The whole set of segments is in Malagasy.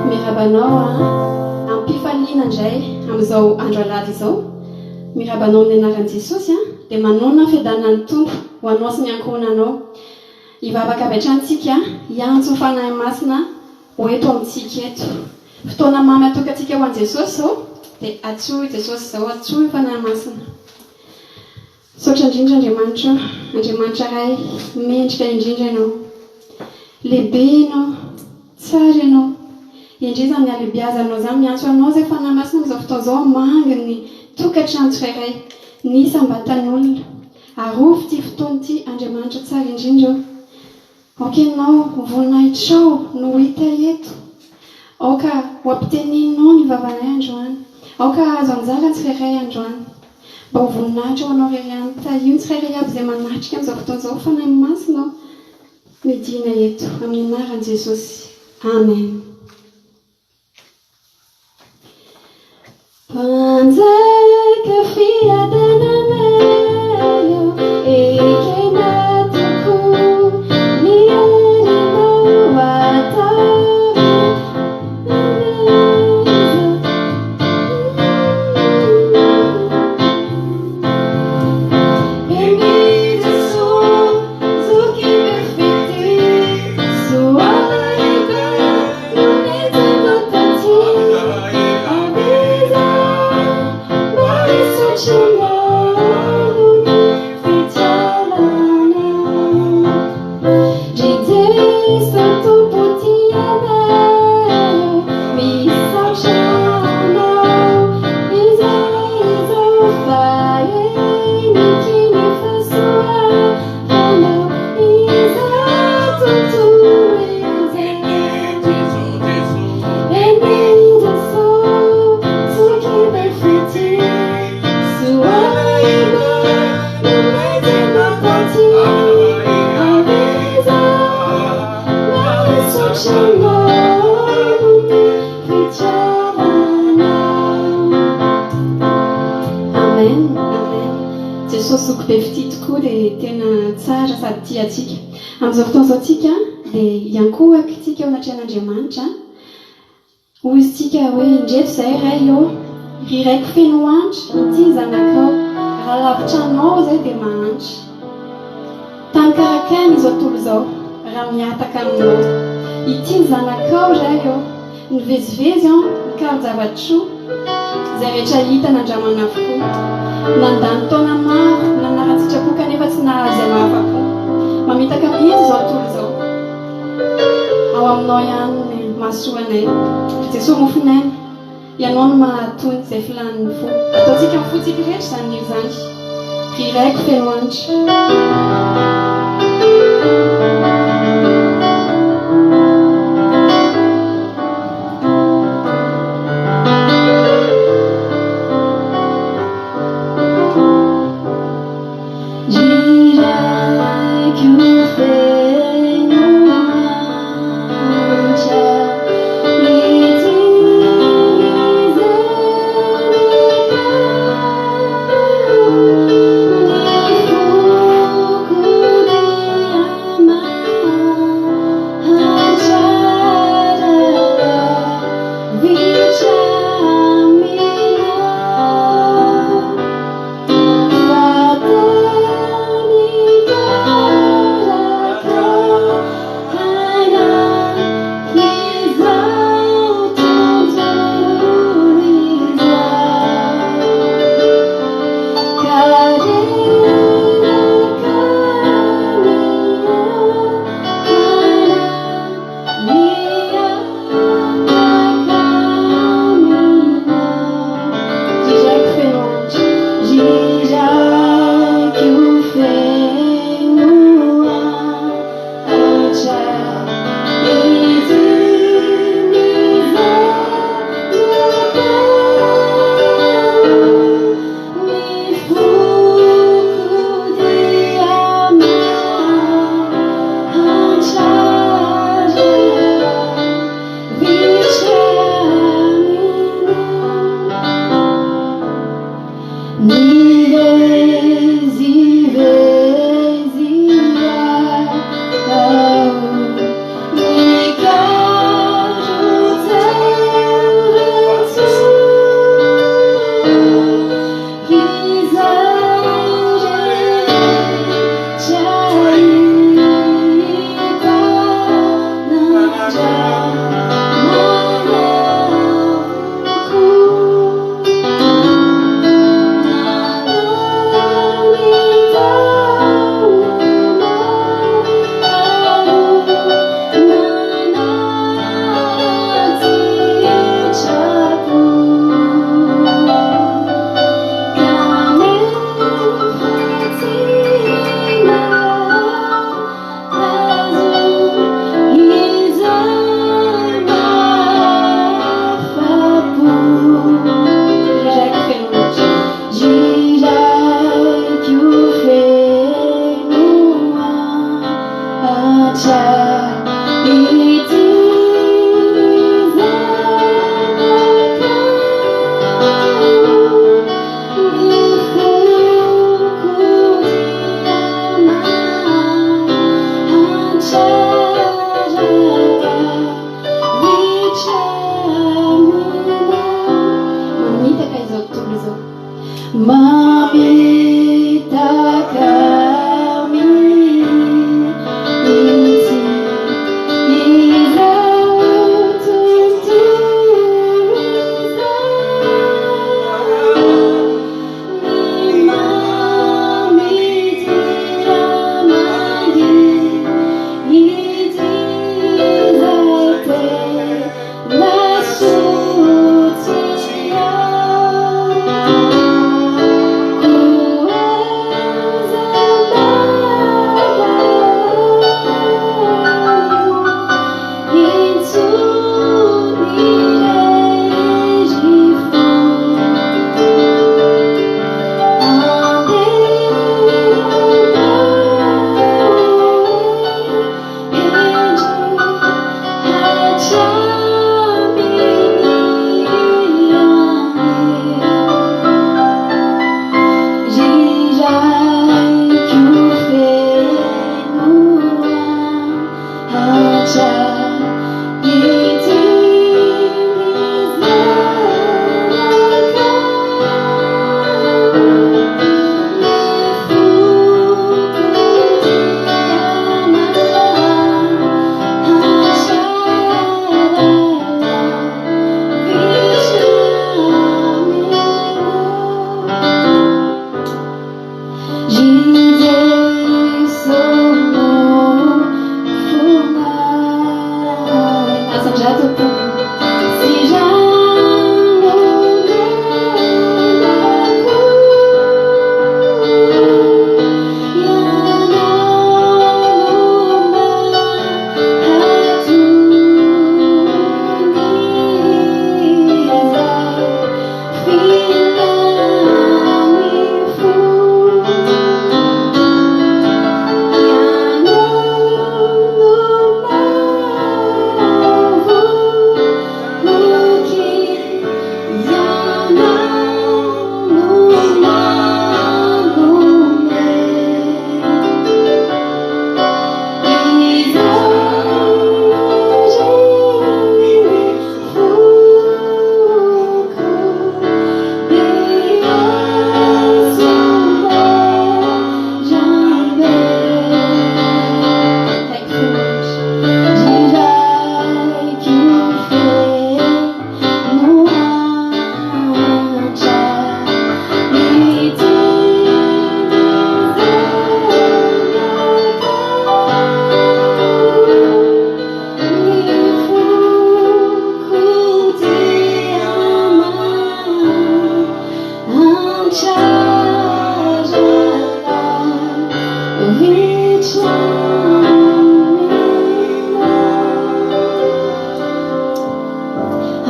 Miarahaba anao am-pifaliana indray amin'izao andro alahady izao. Miarahaba anao amin'ny anaran'i Jesosy dia manonona ny fiadanan'ny Tompo ho anao sy ny ankohonanao. Hivavaka avy hatrany tsika hiantso ny Fanahy Masina ho eto amintsika eto. Fotoana mamy atokantsika ho an'i Jesosy izao dia antsoy Jesosy izao, antsoy ny Fanahy Masina. Misaotra indrindra Andriamanitra o, Andriamanitra Ray, mendrika indrindra Ianao. Lehibe Ianao, tsara Ianao. Endrey izany halebiazanao izany, miantso Anao izay Fanahy Masina amin'izao fotoana izao hamangy ny tokantrano tsirairay, ny isam-batan'olona. Arovy ity fotoana ity Andriamanitra tsara indrindra o. Aoka Ianao, ho voninahitrao no ho hita eto. Aoka ho ampiteneninao ny vavanay androany. Aoka hahazo anjara ny tsirairay androany. Mba ho voninahitra ho Anao irery ihany. Tahio ny tsirairay avy izay manatrika amin'izao fotoana izao. Fanahy Masina ô, midina eto, amin'ny anaran'i Jesosy. Amen. Mpanjaka fiadananay ô, ekena tokoa ny herinao ataovy Eny Jesoa zoky be fitia soa lehibe no nentinao taty. Jesosy Zoky be fitia tokoa dia tena tsara sady tia antsika. Amin'izao fotoana izao tsika dia hiankohoka tsika eo anatrehan'Andriamanitra. Hoy izy tsika hoe, Indreto izahay Ray ô, ry Raiko feno antra, ity ny zanakao, raha lavitra Anao izahay dia mahantra. Tany karakaina izao tontolo izao, raha mihataka Aminao. Ity ny zanakao Ray ô, nivezivezy aho nikaro-java-tsoa, izay rehetra hita nandramana avokoa. Nandany taona maro nanara-tsitrapo kanefa tsy nahazo izay mahafa-po. Mamitaka mihitsy izao tontolo izao. Ao aminao ihany ny mahasoa anay. Ry Jesoa mofon'aina, Ianao no mahatony izay filàn'ny fo. Ataontsika amin'ny fontsika rehetra izany hira izany. Ry Raiko feno antra.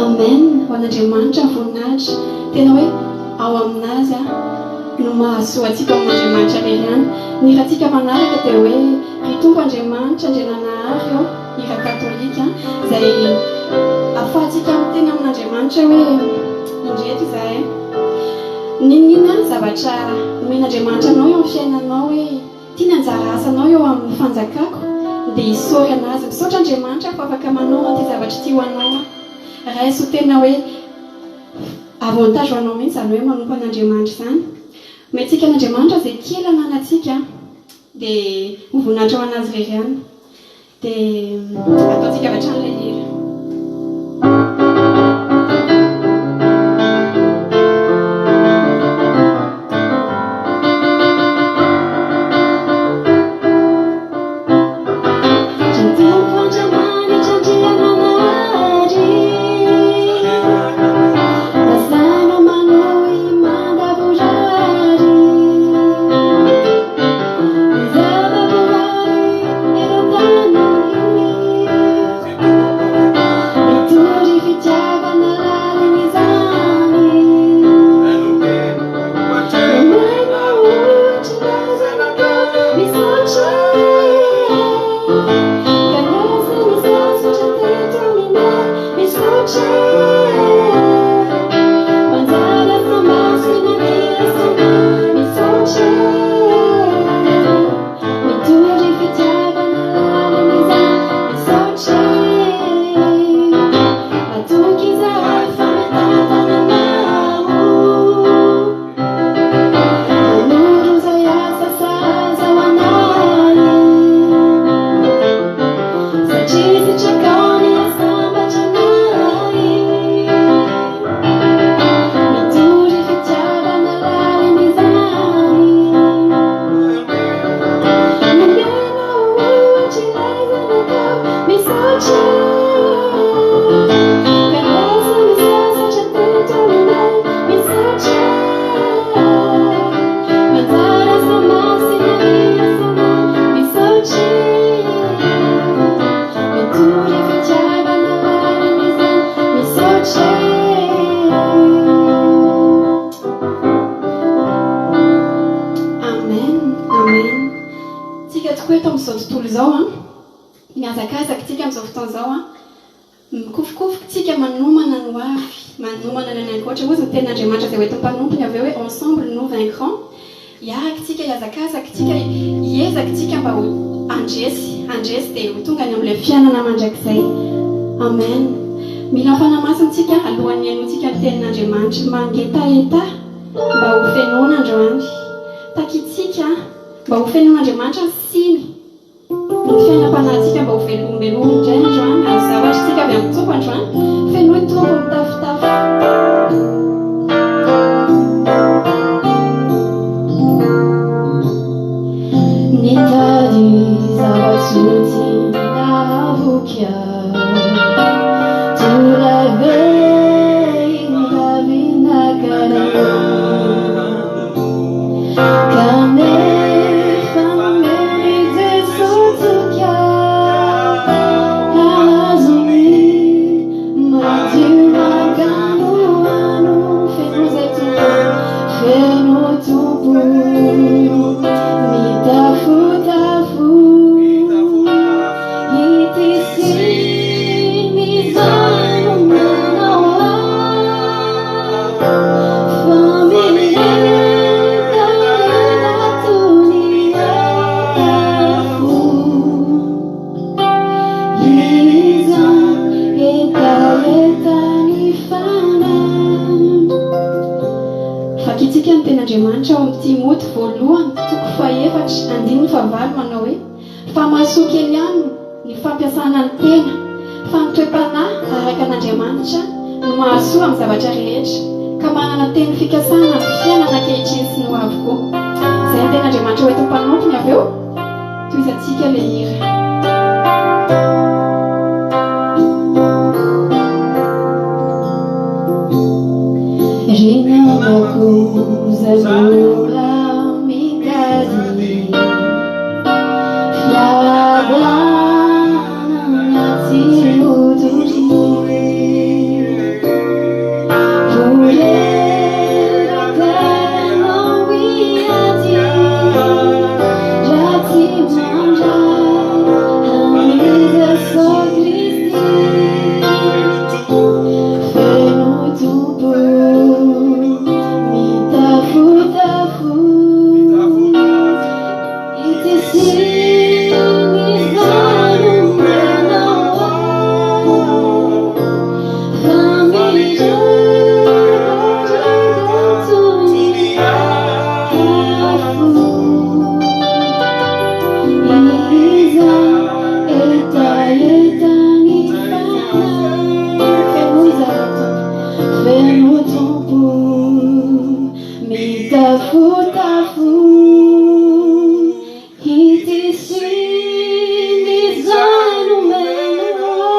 Amen ho an'Andriamanitra ny voninahitra. Tena hoe ao aminazy no mahasoa antsika ao amin'Andriamanitra irery ihany. Ny hirantsika manaraka dia hoe Ry Tompo Andriamanitra Andriananahary ô, hira katolika izay ahafahantsika miteny amin'Andriamanitra hoe indreto izahay. N'inon'inona zavatra omen'Andriamanitra anao eo amin'ny fiainanao hoe Ity ny anjara asanao eo amin'ny fanjakako, dia isaory an'Azy. Misaotra Andriamanitra aho fa afaka manao an'ity zavatra ity ho anao aho. Raiso ho tena hoe avantage ho anao mihitsy izany hoe manompo an'Andriamanitra izany. Omentsika an'Andriamanitra izay kely ananantsika, dia ho voninahitra ho an'Azy irery ihany. Dia ataontsika avy hatrany ilay hira. Ry Tompo Andriamanitra Andriananahary, Lazainao manohy mandavorary. Ny zava-boary eto an-tany. Mitory fitiavana lalina izany. Nomena ohatry ny zanakao misaotra e. Ka niasa nisasatra teto aminay misaotra e. Manjary asa masina ny asanao misaotra e. Mitory fitiavana lalina izany misaotra e. Matoky izahay fa mitantana anao. Manoro izay asa sahaza ho anay. Satria sitrakao ny hahasambatra anay. Mitory fitiavana lalina izany. Nomenao ohatra ilay zanakao misaotra e. Ka lasa nisasatra teto aminay misaotra e. Manjary asa masina ny asanao misaotra e. Mitory fitiavana lalina izany misaotra e. Amen Amen Tsika tokoa eto amin'izao tontolo izao an, mihazakazaka tsika amin'izao fotoana izao an, mikofokofoka tsika manomana ny ho avy, manomana ny any ankoatra, hozy ny tenin'Andriamanitra izay hoentin'ny mpanompony avy eo hoe ensemble nous vaincrons, hiaraka tsika, hihazakazaka tsika, hiezaka tsika mba ho handresy, handresy dia ho tonga any amin'ilay fiainana mandrakizay. Amen. Mila ny Fanahy Masina tsika alohan'ny hihainoantsika ny tenin'Andriamanitra. Mangetaheta. Mba ho fenoina androany. Takintsika mba ho fenoin'Andriamanitra ny siny ny fiainam-panahintsika mba ho velombelominy indray androany ary zavatra isika avy amin'ny Tompo androany. Fenoy Tompo mitafotafo. Nitady zava-tsoa tsy nahavoky ahy. Vakintsika ny tenin'Andriamanitra ao amin'ny Timoty voalohany toko fahefatra andininy fahavalo manao hoe, Fa mahasoa kely ihany ny fampiasana ny tena, fa ny toe-panahy araka an'Andriamanitra no mahasoa amin'ny zavatra rehetra, ka manana teny fikasana amin'ny fiainana ankehitriny sy ny ho avy koa. Izay ny tenin'Andriamanitra ho entin'ny mpanompony avy eo. Tohizantsika ilay hira. Ry namako izay mbola mitady. Fiadanana tsy ho doria. Anao Tompo mitafotafo ity siny izay nomenao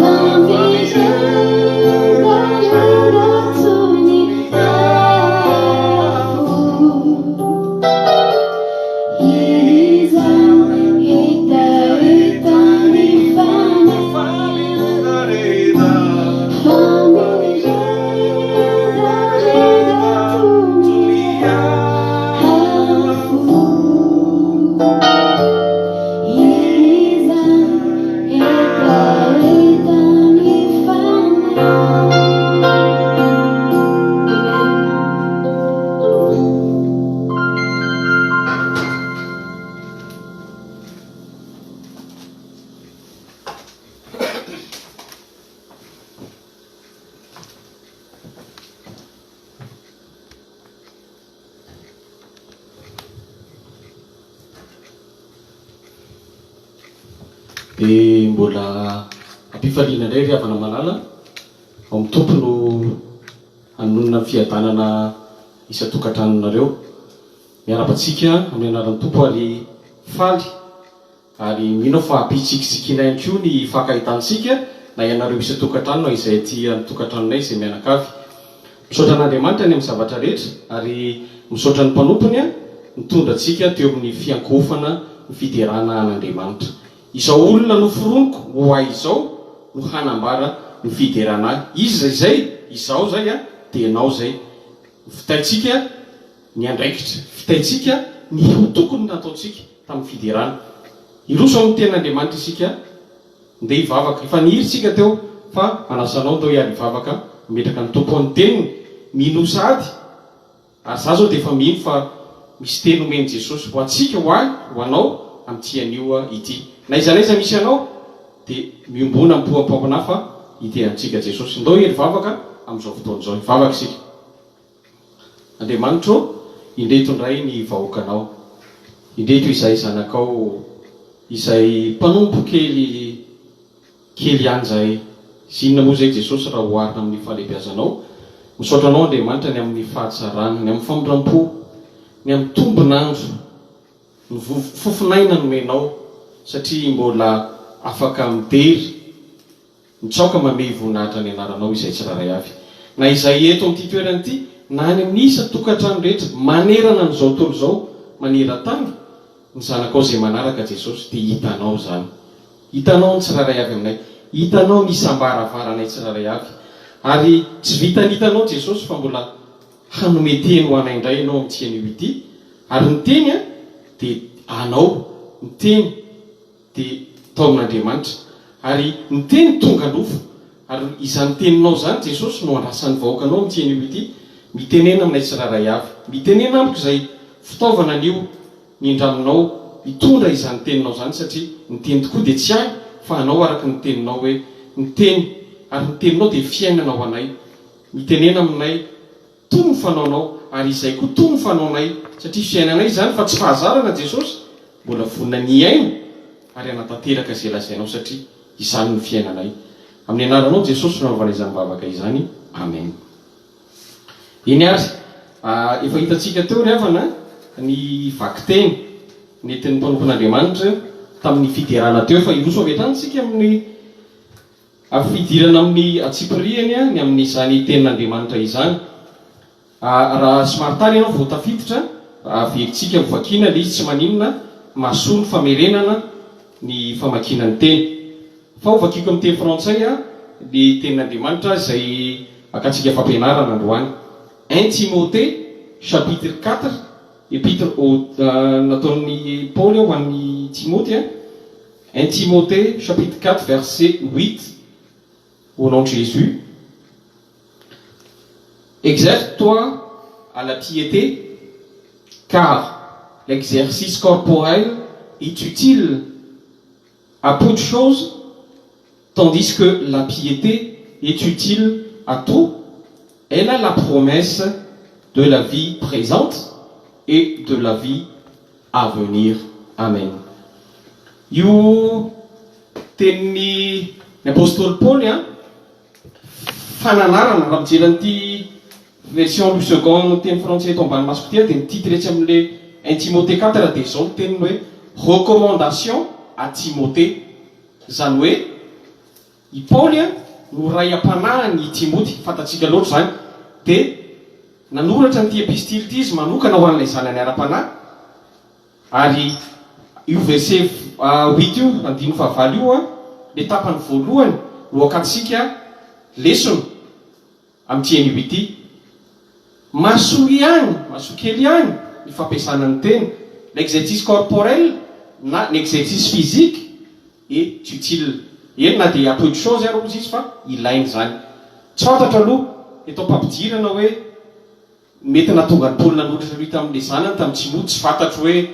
ahy fa mirendarenda toy ny afo izany hetahetan'ny fanahy fa miredareda toy ny afo izany hetahetan'ny fanahy. Amen. Dia mbola ampifaliana indray ry havana malala, ao amin'ny Tompo no hanonona ny fiadanana isan-tokantranonareo. Miarahaba antsika amin'ny anaran'ny Tompo ary faly ary mino aho fa hampitsikitsikiana ihany koa ny fankahitantsika na ianareo isan-tokantrano na izay aty an-tokantranonay izay mianakavy. Misaotra an'Andriamanitra ny amin'ny zavatra rehetra ary misaotra ny mpanompony nitondra antsika teo amin'ny fiankohofana ny fiderana an'Andriamanitra. Izao olona noforoniko ho ahy izao no hanambara ny fiderana ahy. Iza izay? Izaho izay an, dia ianao izay. Vitaintsika ny andraikitra, vitaintsika ny ho tokony nataontsika tamin'ny fiderana. Hiroso amin'ny Tenin'Andriamanitra isika, ndeha hivavaka. Efa nihiry isika teo fa manasa anao ndao hiary hivavaka, hametraka ny Tompo ao ny Teniny. Minoa sahady, ary za zao dia efa mino fa misy teny omen'i Jesosy ho antsika, ho ahy, ho anao amin'ity anio ity. Na aiza na aiza misy anao dia miombona am-po am-pampanahy fa hiteha antsika Jesosy. Ndao hiary hivavaka amin'izao fotoana izao. Hivavaka isika. Andriamanitra ô, indreto indray ny vahoakanao. Indreto izahay zanakao, izay mpanompo kely kely ihany izahay. Sy inona moa izay Jesosy raha oharina amin'ny fahalehibiazanao? Misaotra Anao Andriamanitra ny amin'ny fahatsarana, ny amin'ny famindram-po, ny amin'ny tombon'andro, ny fofon'aina nomenao, satria mbola afaka midera. Mitsaoka mamehy voninahitra ny anaranao izay tsirairay avy. Na izay eto amin'ity toerana ity, na any amin'ny isan-tokantrano rehetra manerana an'izao tontolo izao, maneran-tany, ny zanakao izay manaraka Jesosy dia hitanao izany. Hitanao ny tsirairay avy aminay. Hitanao ny isam-baravaranay tsirairay avy. Ary tsy vitan'ny hitanao Jesosy fa mbola hanome teny ho anay indray Ianao amin'ity anio ity. Ary ny teny dia anao. Ny teny. dia tao amin'Andriamanitra, ary ny Teny tonga nofo, ary izany Teninao izany, Jesosy, no andrasan'ny vahoakanao amin'ity anio ity, mitenena aminay tsirairay avy, mitenena amiko izay fitaovana anio nindraminao hitondra izany Teninao izany, satria ny Teny tokoa dia tsy ahy fa anao araka ny Teninao hoe, ny Teny, ary ny Teninao dia fiainana ho anay, mitenena aminay. Toy ny fanaonao, ary izay koa toy ny fanaonay, satria fiainanay izany fa tsy fahazarana Jesosy, mbola vonona ny hihaino ary hanatanteraka izay lazainao satria izany no fiainanay. Amin'ny anaranao Jesosy no anaovana izany vavaka izany. Amen. Eny ary, efa hitantsika teo ry havana ny vakiteny nentin'ny mpanompon'Andriamanitra tamin'ny fiderana teo fa hiroso avy hatrany isika amin'ny Avy fidirana amin'ny antsipirihany ny amin'izany Tenin'Andriamanitra izany. Raha somary tara ianao vao tafiditra, averintsika ho vakiana ilay izy, tsy maninona, mahasoa ny famerenana ny famakiana ny teny. Fa ho vakiako amin'ny teny frantsay ny Tenin'Andriamanitra izay hakantsika fampianarana androany. Un Timothée chapitre 4, Épître au nataon'i Paoly ho an'i Timoty. 1 Timothée chapitre 4 verset 8 au nom de Jésus Exerce-toi à la piété car l'exercice corporel est utile à peu de choses tandis que la piété est utile à tout elle a la promesse de la vie présente et de la vie à venir. Amen. Io tenin'ny ny apostoly Paoly an, Fananarana, raha mijery an'ity version Louis Segond teny frantsay eto ambany masoko ity aho dia ny titre etsy amin'ilay un Timothée 4 dia izao ny teniny hoe Recommandation à Timothée. Izany hoe i Paoly no ray am-panahin' i Timoty, fantatsika loatra izany, dia nanoratra an'ity epistily ity izy manokana ho an'ilay zanany ara-panahy, Ary io verset huit io, andininy fahavalo io, le tapany voalohany no akantsika lesona amin'ity anio ity. Mahasoa ihany, mahasoa kely ihany ny fampiasana ny tena, l'exercice corporel na ny exercice physique est utile. Eny na dia à peu de chose ary hozy izy fa ilaina izany. Tsy fantatro aloha eto am-pampidirana hoe. Mety nahatonga an'i Paoly nanoratra an'io tamin'ilay zanany tamin'i Timoty, tsy fantatro hoe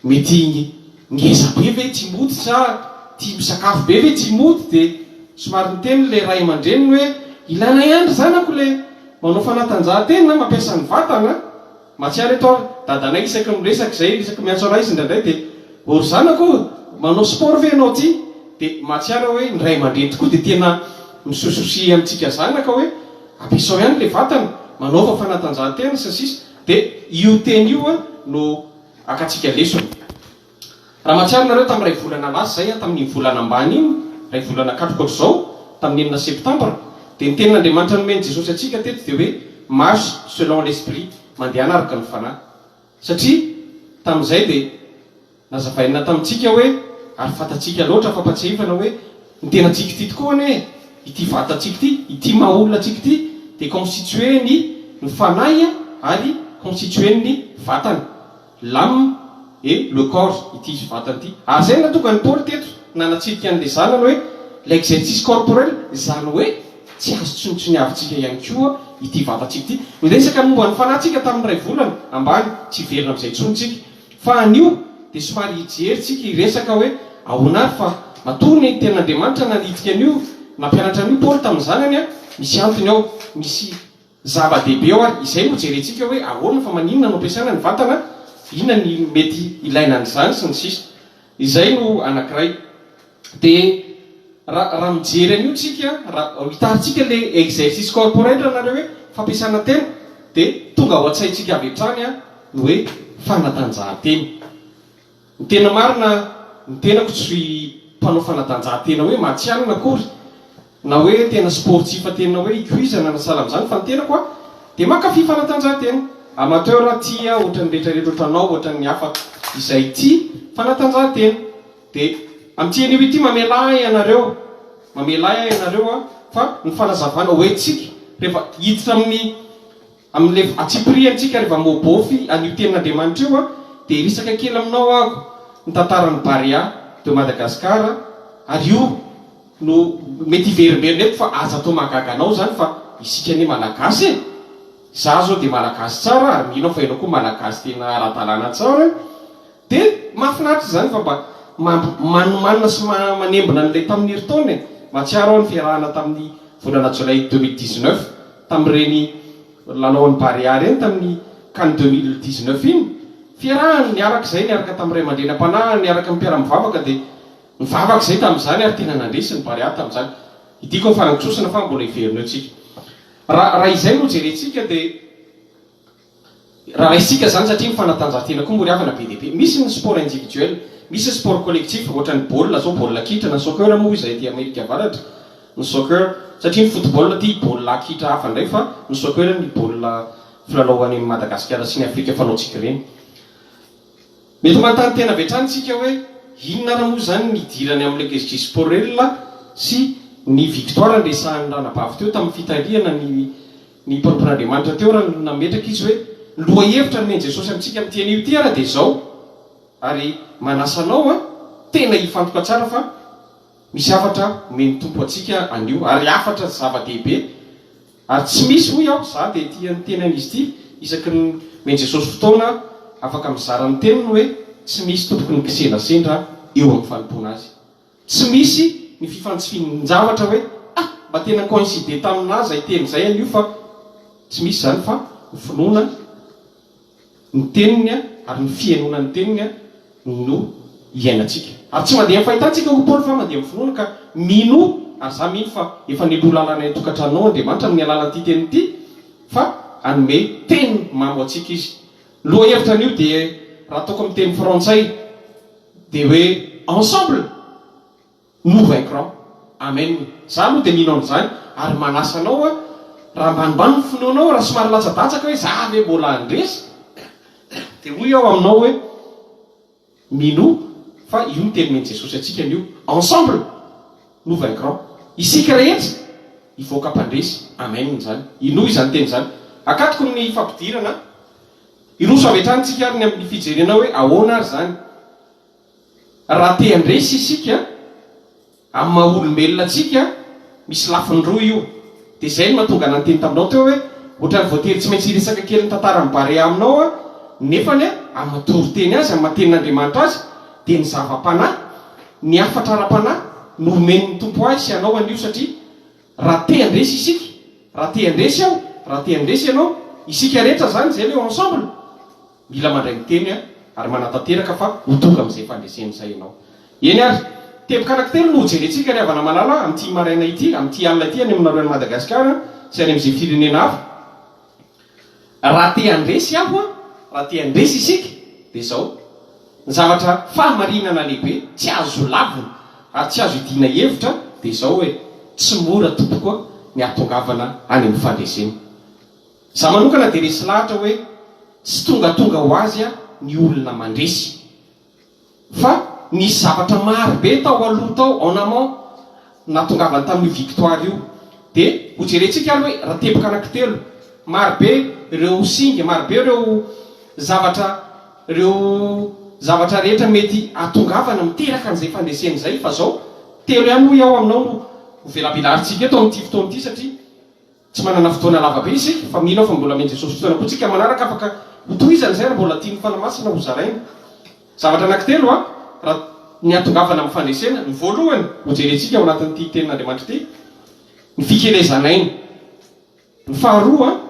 mety ngeza be ve Timoty sa tia misakafo be ve Timoty dia somary niteny ilay ray aman-dreniny hoe ilaina ihany ry zanako ilay manao fanatanjahantena, mampiasa ny vatana. Mahatsiaro eto aho, dadanay isaky ny miresaka izay, isaky ny miantso anay izy indraindray dia ô ry zanako ô, manao sport ve ianao ity? Dia mahatsiaro aho hoe ny ray aman-dreny tokoa dia tena mi-se-soucier amintsika zanaka hoe Ampiasao ihany ilay vatana, manaova fanatanjahantena sy ny sisa Dia io teny io no akantsika lesona. Raha mahatsiaro nareo tamin'ny iray volana lasa izay, tamin'iny volana ambany iny, iray volana katroka ohatr'izao, tamin'ny enina septambra, dia ny tenin'Andriamanitra nomen'i Jesosy antsika teto dia hoe marche selon l'esprit, mandehana araka ny fanahy. Satria tamin'izay dia Nazavaina tamintsika hoe, ary fantatsika loatra fampatsiahivana hoe, ny tenantsika ity tokoa anie, ity vatantsika ity, ity maha olona antsika ity dia constituer ny ny fanahy ary constituer ny vatana, l'âme et le corps, ity vatana ity. Ary izay no nahatonga an'i Paoly teto nanatsidika an'ilay zanany hoe, l'exercice corporel, izany hoe tsy azo tsinontsiniavintsika ihany koa ity vatantsika ity. Niresaka ny momba ny fanahintsika tamin'ny iray volana ambany, tsy hiverina amin'izay intsony tsika. Fa anio dia somary hijery tsika hiresaka hoe ahoana ary fa matoa ny tenin'Andriamanitra nanidika an'io, nampianatra an'io Paoly tamin'ny zanany an, misy antony ao, misy zava-dehibe ao ary izay no jerentsika hoe ahoana fa maninona no ampiasaina ny vatana, inona ny mety ilaina an'izany sy ny sisa. Izay no anankiray. Dia raha raha mijery an'io tsika, raha hitarintsika le exercice corporel nareo hoe fampiasana tena dia tonga ao an-tsaintsika avy hatrany ny hoe fanatanjahantena. Ny tena marina ny tenako tsy mpanao fanatanjahantena hoe matihanina akory na hoe tena sportif tena hoe ikoizana na sahala amin'izany fa ny tenako a dia mankafy fanatanjahantena. Amateur aho tia ohatran'ny rehetrarehetra ohatranao ohatran'ny hafa izay tia fanatanjahantena. Dia amin'ity anio ity mamelà ahy ianareo, mamelà ahy ianareo an, fa ny fanazavana ho entintsika rehefa hiditra amin'ny amin'ilay antsipirihantsika rehefa mobôfy an'io tenin'Andriamanitra io an, dia hiresaka kely aminao aho ny tantaran'ny Barea de Madagascar, ary io no mety hiverimberina eto fa aza atao mahagaga anao izany fa isika anie Malagasy e! Izaho izao dia Malagasy tsara ary mino aho fa ianao koa Malagasy tena ara-dalàna tsara. Dia mahafinaritra izany fa mba manimanina sy manembona an'ilay tamin'ny herintaona e! Mahatsiaro aho ny fiarahana tamin'ny volana jolay 2019 tamin'ireny lalaon'ny Barea ireny tamin'ny can 2019 iny. Fiarahana niaraka izay, niaraka tamin'ny ray aman-dreny am-panahy, niaraka amin'ny mpiara-mivavaka dia nivavaka izay tamin'izany ary tena nandresy ny Barea tamin'izany. Idiako ny farantsosina fa mbola hiverina eo tsika. Raha izay no jerentsika dia. Raha raisika izany satria ny fanatanjahantena koa moa ry havana be dia be. Misy ny sport individuel, misy ny sport collectif ohatran'ny baolina zao, baolina kitra na soccer moa izay aty Amerika Avaratra, ny soccer. Satria ny football aty baolina kitra hafa indray fa ny soccer ny baolina filalao any Madagasikara sy ny Afrika fanaontsika ireny. Mety manontany tena avy hatrany isika hoe inona ary moa izany ny idirany amin'ilay exercice sporel sy ny victoire niresahan'ny ranabavy teo tamin'ny fitarihana ny Ny mpanompon'Andriamanitra teo raha nametraka izy hoe, ny lohahevitra nomen'i Jesosy amintsika amin'ity anio ity ara dia izao, ary manasa anao an, tena hifantoka tsara fa misy hafatra omen'ny Tompo antsika anio, ary hafatra zava-dehibe, ary tsy misy hoy aho, za dia tia ny tenan'izy ity, isaky ny omen'i Jesosy fotoana afaka mizara ny teniny hoe, tsy misy tompoko ny kisendrasendra eo amin'ny fanompoana Azy. Tsy misy ny fifantsifin-javatra hoe ah! mba tena coïncide taminà zay teny zay anio fa tsy misy zany fa ny finoana ny teniny ary ny fihainoana ny teniny no iainantsika. Ary tsy mandeha amin'ny fahitantsika hoy Paoly fa mandeha amin'ny finoana ka minoa. ary za mino fa efa nialoha lalana any an-tokantranonao Andriamanitra amin'ny alalan'ity teny ity fa hanome teny mamy ho antsika Izy. Ny lohahevitra anio dia raha ataoko amin'ny teny frantsay dia hoe ensemble nous vaincrons. Amen. Za aloha dia mino an'izany ary manasa anao aho raha ambanimbany ny finoanao, raha somary latsadatsaka hoe za ve mbola handresy dia hoy aho aminao hoe Minoa fa io ny teny omen'i Jesosy antsika anio, ensemble nous vaincrons. Isika rehetra hivoaka mpandresy. Amen izany. Inoa izany teny izany. Akatoko ny fampidirana. Hiroso avy hatrany tsika ary ny amin'ny fijerena hoe ahoana ary izany. Raha te handresy isika, Amin'ny maha olombelona antsika, misy lafiny roa io. Dia izay no mahatonga anah niteny taminao teo hoe ohatran'ny voatery tsy maintsy hiresaka kely ny tantaran'i Barea aminao aho, nefany amin'ny maha toriteny azy, amin'ny maha tenin'Andriamanitra azy, dia ny zava-panahy, ny hafatra ara-panahy no omen'ny Tompo ahy sy anao anio satria raha te handresy isika, raha te handresy aho, raha te handresy ianao, isika rehetra izany, izay ilay ensemble, Mila mandray ny teny ary manatanteraka fa ho tonga amin'izay fandresena izay ianao. Eny ary, teboka anankitelo no hojerentsika ry havana malala amin'ity maraina ity, amin'ity alina ity any aminareo any Madagasikara sy any amin'izay firenena hafa. Raha te handresy aho, raha te handresy isika, dia izao, ny zavatra fahamarinana lehibe tsy azo lavina ary tsy azo idiana hevitra dia izao hoe, tsy mora tompoko ny hahatongavana any amin'ny fandresena. Za manokana dia resy lahatra hoe tsy tongatonga ho azy ny olona mandresy fa nisy zavatra maro be tao aloha tao en amont nahatongavany tamin'io victoire io. Dia ho jerentsika ary hoe raha teboka anankitelo, maro be ireo singa, maro be ireo zavatra ireo zavatra rehetra mety hahatongavana miteraka an'izay fandresena izay fa zao telo ihany hoy aho aminao no ho velabelarintsika eto amin'ity fotoana ity satria Tsy manana fotoana lava be isika, fa mino aho fa mbola amen'i Jesosy fotoana koa tsika manaraka afaka ho tohizana izay raha mbola tian'ny Fanahy Masina ho zaraina. Zavatra anankitelo an, raha ny hahatongavana amin'ny fandresena, ny voalohany ho jerentsika ao anatin'ity tenin'Andriamanitra ity, ny fikelezan'aina. Ny faharoa,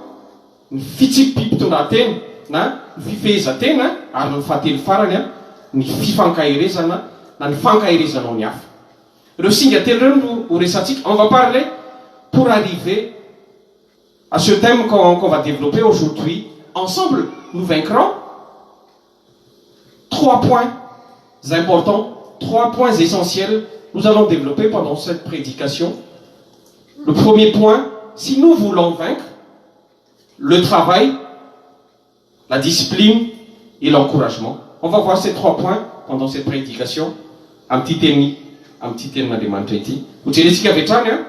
ny fitsipi-pitondran-tena na ny fifehezan-tena ary ny fahatelo farany an, ny fifankaherezana na ny fankaherezanao ny hafa. Ireo singa telo ireo no ho resahantsika. On va parler pour arriver à ce thème qu'on qu'on va développer aujourd'hui ensemble, nous vaincrons. Trois points importants, trois points essentiels nous allons développer pendant cette prédication. Le premier point, si nous voulons vaincre, le travail, la discipline et l'encouragement. On va voir ces trois points pendant cette prédication amin'ity teny amin'ity tenin'Andriamanitra ity. Hojerentsika avy hatrany an,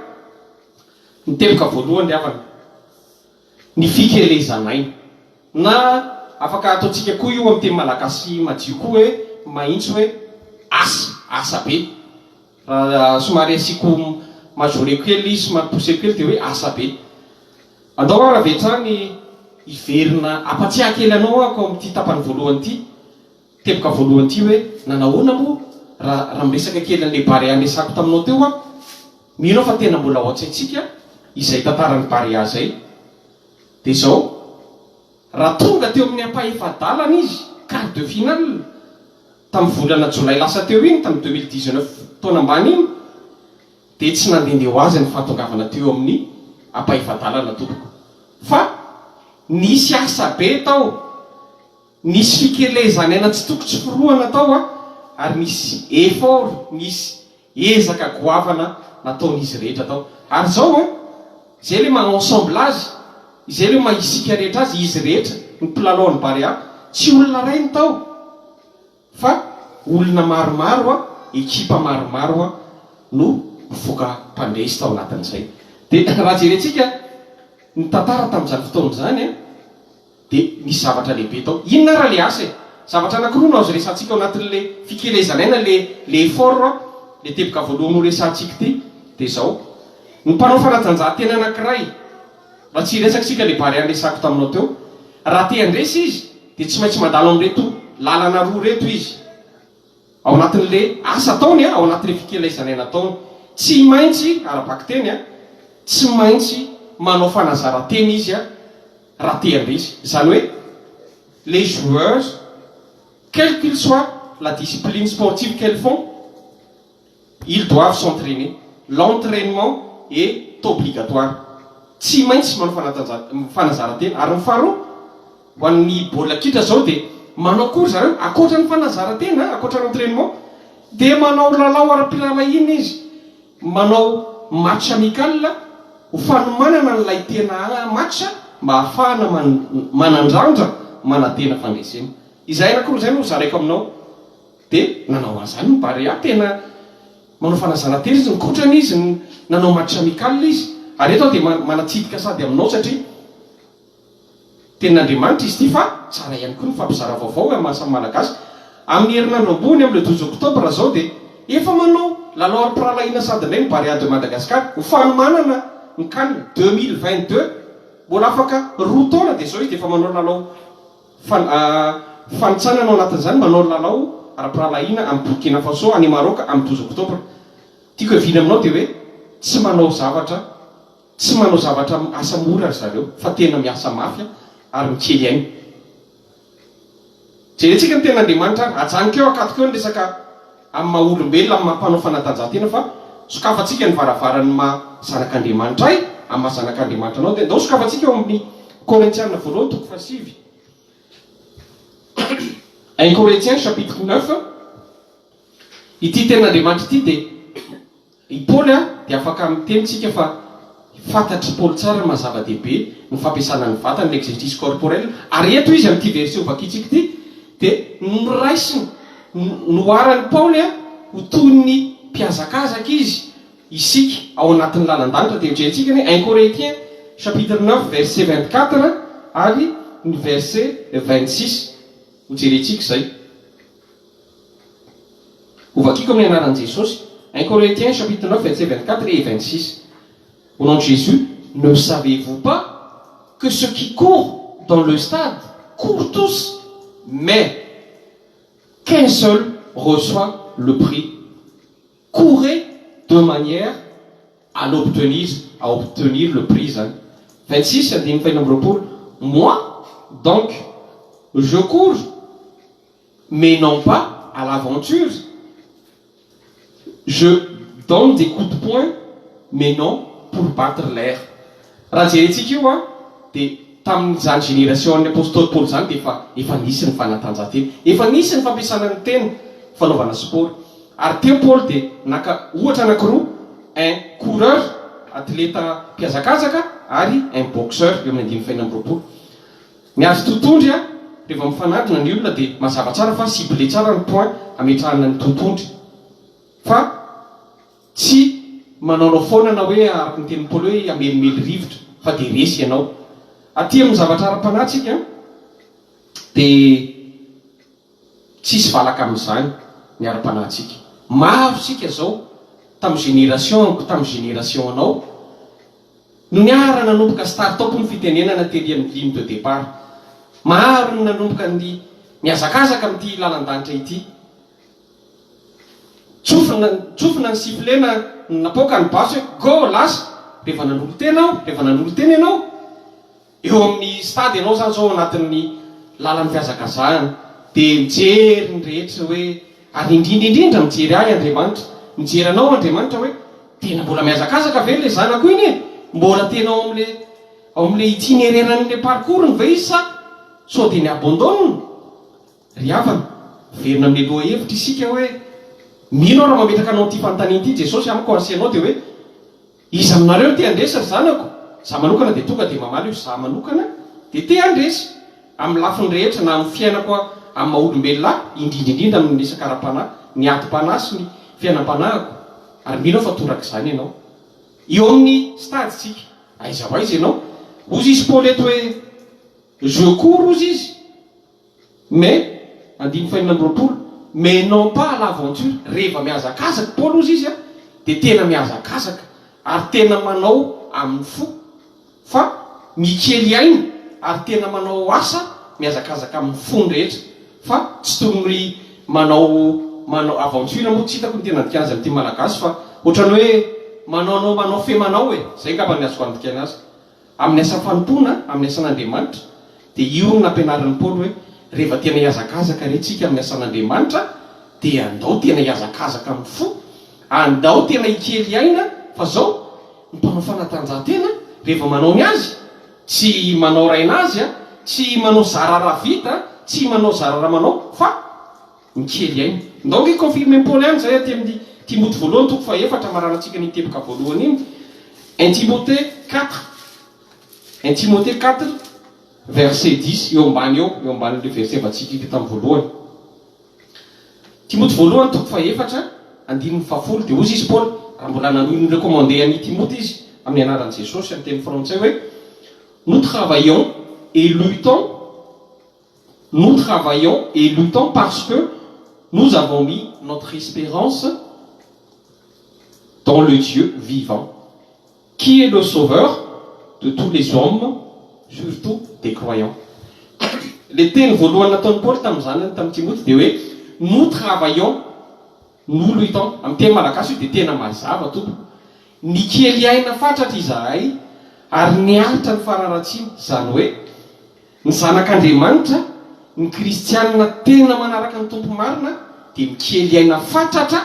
ny teboka voalohany ry havana, ny fikelezan'aina. Na afaka ataontsika koa io amin'ny teny malagasy madio koa hoe mahitsy hoe asa, asa be. Raha somary asiako majoreko kely ilay izy, somary pousseko kely dia hoe asa be. Andao ary avy hatrany hiverina hampatsiahy kely anao aho amin'ity tapany voalohany ity, teboka voalohany ity hoe nanahoana moa raha raha miresaka kely an'ilay Barea niresahako taminao teo aho. Mino aho fa tena mbola ao an-tsaintsika izay tantaran'i Barea izay. Dia izao, raha tonga teo amin'ny ampahefa-dalana izy, quart de finale, tamin'ny volana jolay lasa teo iny, tamin'ny 2019 taona ambany iny, dia tsy nandehandeha ho azy ny fahatongavana teo amin'ny ampahefa-dalana tompoko fa nisy asa be tao, nisy fikelezan'aina tsy toko tsy forohana tao ary nisy effort, nisy ezaka goavana nataon'izy rehetra tao. Ary izao an, izay ilay maha ensemble azy, izay ilay maha isika rehetra azy, izy rehetra, ny mpilalao an'i Barea, tsy olona iray no tao. Fa olona maromaro a, ekipa maromaro a no nivoaka mpandresy tao anatin'izay. Dia raha jerentsika ny tantara tamin'izany fotoana izany a, dia nisy zavatra lehibe tao. Inona ary ilay asa e? Zavatra anankiroa no azo resahantsika ao anatin'ilay fikelezan'aina, ilay ilay effort a, ilay teboka voalohany horesahantsika ity, dia izao, ny mpanao fanatanjahantena anankiray, raha tsy hiresaka isika ilay Barea niresahako taminao teo, raha te handresy izy, dia tsy maintsy mandalo amin'ireto lalana roa ireto izy ao anatin'ilay asa ataony, ao anatin'ilay fikelaizan'aina ataony. Tsy maintsy, ara-bakiteny, tsy maintsy manao fanazaran-tena izy raha te handresy. Izany hoe, les joueurs, quelle qu'il soit la discipline sportive qu'elles font, ils doivent s'entrainer. l'entrainement est obligatoire. Tsy maintsy manao fanatanjaha, fanazaran-tena. Ary ny faharoa, ho an'ny baolina kitra izao dia manao koa ry zareo, ankoatra ny fanazaran-tena, ankoatra ny entrainement, dia manao lalao ara-pirahalahiana izy, manao match amical ho fanomanana an'ilay tena match mba hahafahana manandrandra manantena fandresena. Izay anankiroa izay no zaraiko aminao. Dia nanao an'izany ny Barea, tena manao fanazarantena izy, nikotrana izy, nanao match amical izy. Ary eto aho dia manatsidika sady aminao satria Tenin'Andriamanitra izy ity fa tsara ihany koa ny mifampizara vaovao amin'ny maha samy Malagasy. Amin'ny herinandro ambony, amin'ny le 12 octobre izao dia efa manao lalao ara-pirahalahiana sady indray ny Barea de Madagascar ho fanomanana ny can 2022. Mbola afaka roa taona dia izao izy dia efa manao lalao Fan, fanintsanana ao anatin'izany manao lalao ara-pirahalahiana amin'i Burkina Faso any Maroc amin'ny 12 oktobra. Tiako hiaviana aminao dia hoe tsy manao zavatra tsy manao zavatra asa mora ry zareo fa tena miasa mafy ary mikely aina. Jerentsika ny tenin'Andriamanitra ary ajanoko eo akatoko eo ny resaka amin'ny maha olombelona, amin'ny maha mpanao fanatanjahantena fa sokafantsika ny varavaran'ny maha zanak'Andriamanitra ahy, amin'ny maha zanak'Andriamanitra anao dia ndao sokafantsika ao amin'ny Korintiana voalohany toko fahasivy. Un Corinthiens chapitre 9 Ity tenin'Andriamanitra ity dia I Paoly dia afaka miteny tsika fa fantatr'i Paoly tsara ny maha zava-dehibe ny fampiasana ny vatana, l'exercice corporel, ary eto izy amin'ity verset hovakintsika ity dia noraisiny, noharan'i Paoly ho toy ny mpihazakazaka izy, isika ao anatin'ny lalan-danitra dia hojerentsika ny un Corinthiens chapitre 9 verset 24 ary ny verset 26 hojerentsika izay. Hovakiko amin'ny anaran'i Jesosy, Un Corinthiens chapitre 9 verset 24 et 26. Au nom de Jésus, ne savez-vous pas que ceux qui courent dans le stade courent tous, mais qu'un seul reçoit le prix. Courez de manière à l'obtenir, à obtenir le prix zany. 26 andininy faha-26. Moi, donc, je cours, mais non pas à l'aventure. Je donne des coups de poing, mais non pour battre l'air. Raha jerentsika io an, dia tamin'izany génération-n'ny Apostoly Paoly izany dia efa efa nisy ny fanatanjahantena, efa nisy ny fampiasana ny tena, fanaovana sport. Ary teo Paoly dia naka ohatra anankiroa, un coureur, atleta mpihazakazaka, ary un boxeur, eo amin'ny andininy faha-26. Ny azo totondry a, rehefa mifanandrina ny olona dia mazava tsara fa ciblé tsara ny point ametrahana ny totondry fa tsy manaonao foana na hoe araka ny tenin'i Paoly hoe hamelimely rivotra fa dia resy ianao. Aty amin'ny zavatra ara-panahy tsika dia tsisy valaka amin'izany ny ara-panahintsika. Maro tsika zao tamin'ny génération-ko tamin'ny génération-nao no niara nanomboka start up ny fitenenana tery amin'ny ligne de départ. Maro ny nanomboka ny nihazakazaka amin'ity lalan-danitra ity. Tsofina tsofina ny sifflet na napoaka ny basy hoe go lasa. Rehefa nanolo-tena aho, rehefa nanolo-tena ianao, Eo amin'ny stade ianao izany izao ao anatin'ny lalan'ny fihazakazahana dia mijery ny rehetra hoe ary indrindra indrindra mijery ahy Andriamanitra, mijery anao Andriamanitra hoe tena mbola mihazakazaka ve ilay zanako iny e? Mbola tena ao amin'ilay ao amin'ilay itinéraire-n'ilay parcours-ny ve izy sa sao dia ni-abandonne? Ry havana, miverina amin'ny lohahevitra isika hoe mino aho raha mametraka anao ity fanontaniana ity Jesosy amiko ary sy ianao dia hoe Iza aminareo no te handresy ry zanako? Za manokana dia tonga dia mamaly io za manokana dia te handresy amin'ny lafiny rehetra na amin'ny fiainako amin'ny maha olombelona ahy indrindra indrindra amin'ny resaka ara-panahy, ny adim-panahy sy ny fiainam-panahiko ary mino aho fa torak'izany ianao. Eo amin'ny stade tsika. Aiza ho aiza ianao? Hozy izy Paoly eto hoe je cours hozy izy. Mais, andininy fahenina amby roapolo, mais non pas à l'aventure, reva mihazakazaka, Paoly hozy izy a, dia tena mihazakazaka, ary tena manao amin'ny fo, fa mikely aina, ary tena manao asa mihazakazaka amin'ny fony rehetra, fa tsy toy ny manao manao aventure moa, tsy hitako ny tena andikana azy amin'ny teny malagasy, fa ohatran'ny hoe manaonao manao fe manao e, zay angamba ny azoko andikana azy. Amin'ny asa fanompoana, amin'ny asan'Andriamanitra, dia io no nampianarin'i Paoly hoe, rehefa tena hihazakazaka re tsika amin'ny asan'Andriamanitra, dia andao tena hihazakazaka amin'ny fo, andao tena hikely aina. Fa zao, ny mpanao fanatanjahantena rehefa manao ny azy, tsy manao rainazy, tsy manao zara raha vita, tsy manao zara raha manao fa mikely aina. Ndao ange confirmer Paoly ihany izay aty amin'ny Timoty voalohany toko fahefatra amaranantsika an'iny teboka voalohany iny. Un Timothée 4, Un Timothée 4 verset 10 eo ambany eo, eo ambanin'ilay verset vatsikiky tamin'ny voalohany. Timoty voalohany toko fahefatra andininy fahafolo dia hozy izy Paoly raha mbola nanohy ni-recommander an'i Timoty izy amin'ny anaran'i Jesosy amin'ny teny frantsay hoe nous travaillons et luttons nous travaillons et luttons parce que nous avons mis notre espérance dans le Dieu vivant qui est le sauveur de tous les hommes surtout des croyants. Le teny voalohany nataon'i Paoly tamin'ny zanany tamin'i Timoty dia hoe nous travaillons, nous luttons. Amin'ny teny malagasy io dia tena mazava tompoko. Nikely aina fatratra izahay ary niaritra ny fararatsiana, izany hoe ny zanak'Andriamanitra, ny kristianina tena manaraka ny Tompo marina dia mikely aina fatratra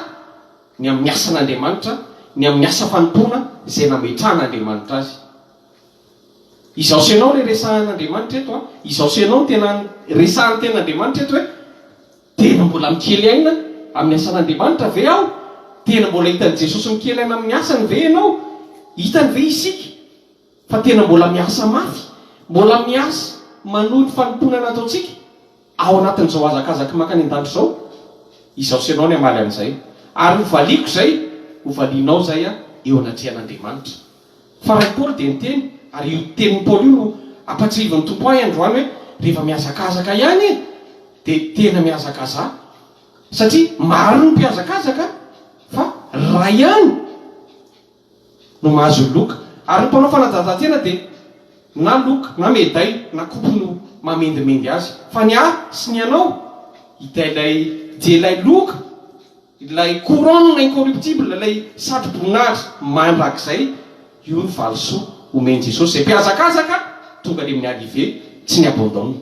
ny amin'ny asan'Andriamanitra, ny amin'ny asa fanompoana izay nametrahan'Andriamanitra azy. Izaho sy ianao ilay resahan'Andriamanitra eto an! Izaho sy ianao no tena resahan'ny tenin'Andriamanitra eto hoe, tena mbola mikely aina amin'ny asan'Andriamanitra ve aho? Tena mbola hitan'i Jesosy mikely aina amin'ny asany ve ianao? Hitany ve isika fa tena mbola miasa mafy, mbola miasa manohy ny fanompoana nataontsika? Ao anatin'izao hazakazaky mankany an-danitra izao, izaho sy ianao ny hamaly an'izay. Ary ho valiako izay, ho valianao izay eo anatrehan'Andriamanitra. Fa raha i Paoly dia niteny, ary io tenin'i Paoly io no ampatsiahivin'ny Tompo ahy androany hoe, rehefa mihazakazaka ihany e, dia tena mihazakazaha. Satria maro ny mpihazakazaka fa ray ihany no mahazo ny loka. Ary ny mpanao fanatanjahantena dia na loka na medaille na coupe no mahamendimendy azy. Fa ny ahy sy ny anao, dia ilay dia ilay loka, ilay couronne incorruptible, ilay satroboninahitra mandrakizay, io no valisoa omen'i Jesosy. Izay mpihazakazaka tonga any amin'ny arrivée, tsy ny abandonne.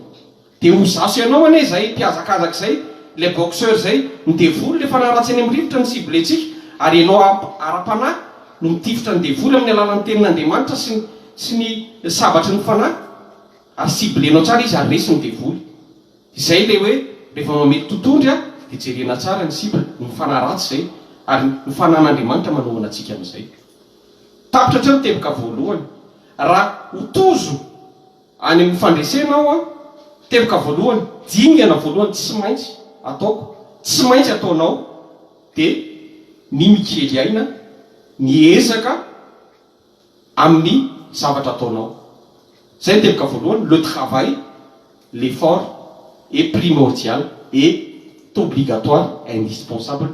Dia ho zaso ianao anie izay mpihazakazaka izay, ilay boxeur izay, ny devoly ilay fanahy ratsy eny amin'ny rivotra no cible-ntsika, ary ianao ara-panahy no mitifitra ny devoly amin'ny alalan'ny tenin'Andriamanitra sy ny sy ny sabatry ny fanahy, ary cible-nao tsara izy ary resy ny devoly. Izay ilay hoe rehefa mamely totondry dia jerena tsara ny cible, ny fanahy ratsy izay, ary ny fanahin'Andriamanitra manohana antsika amin'izay. Tapitra hatreo ny teboka voalohany. Raha ho tozo Any amin'ny fandresena aho an! Teboka voalohany, dingana voalohany tsy maintsy ataoko, tsy maintsy ataonao dia ny mikely aina, ny ezaka amin'ny zavatra ataonao. Izay ny teboka voalohany, le travail, l'effort est primordial et obligatoire, indispensable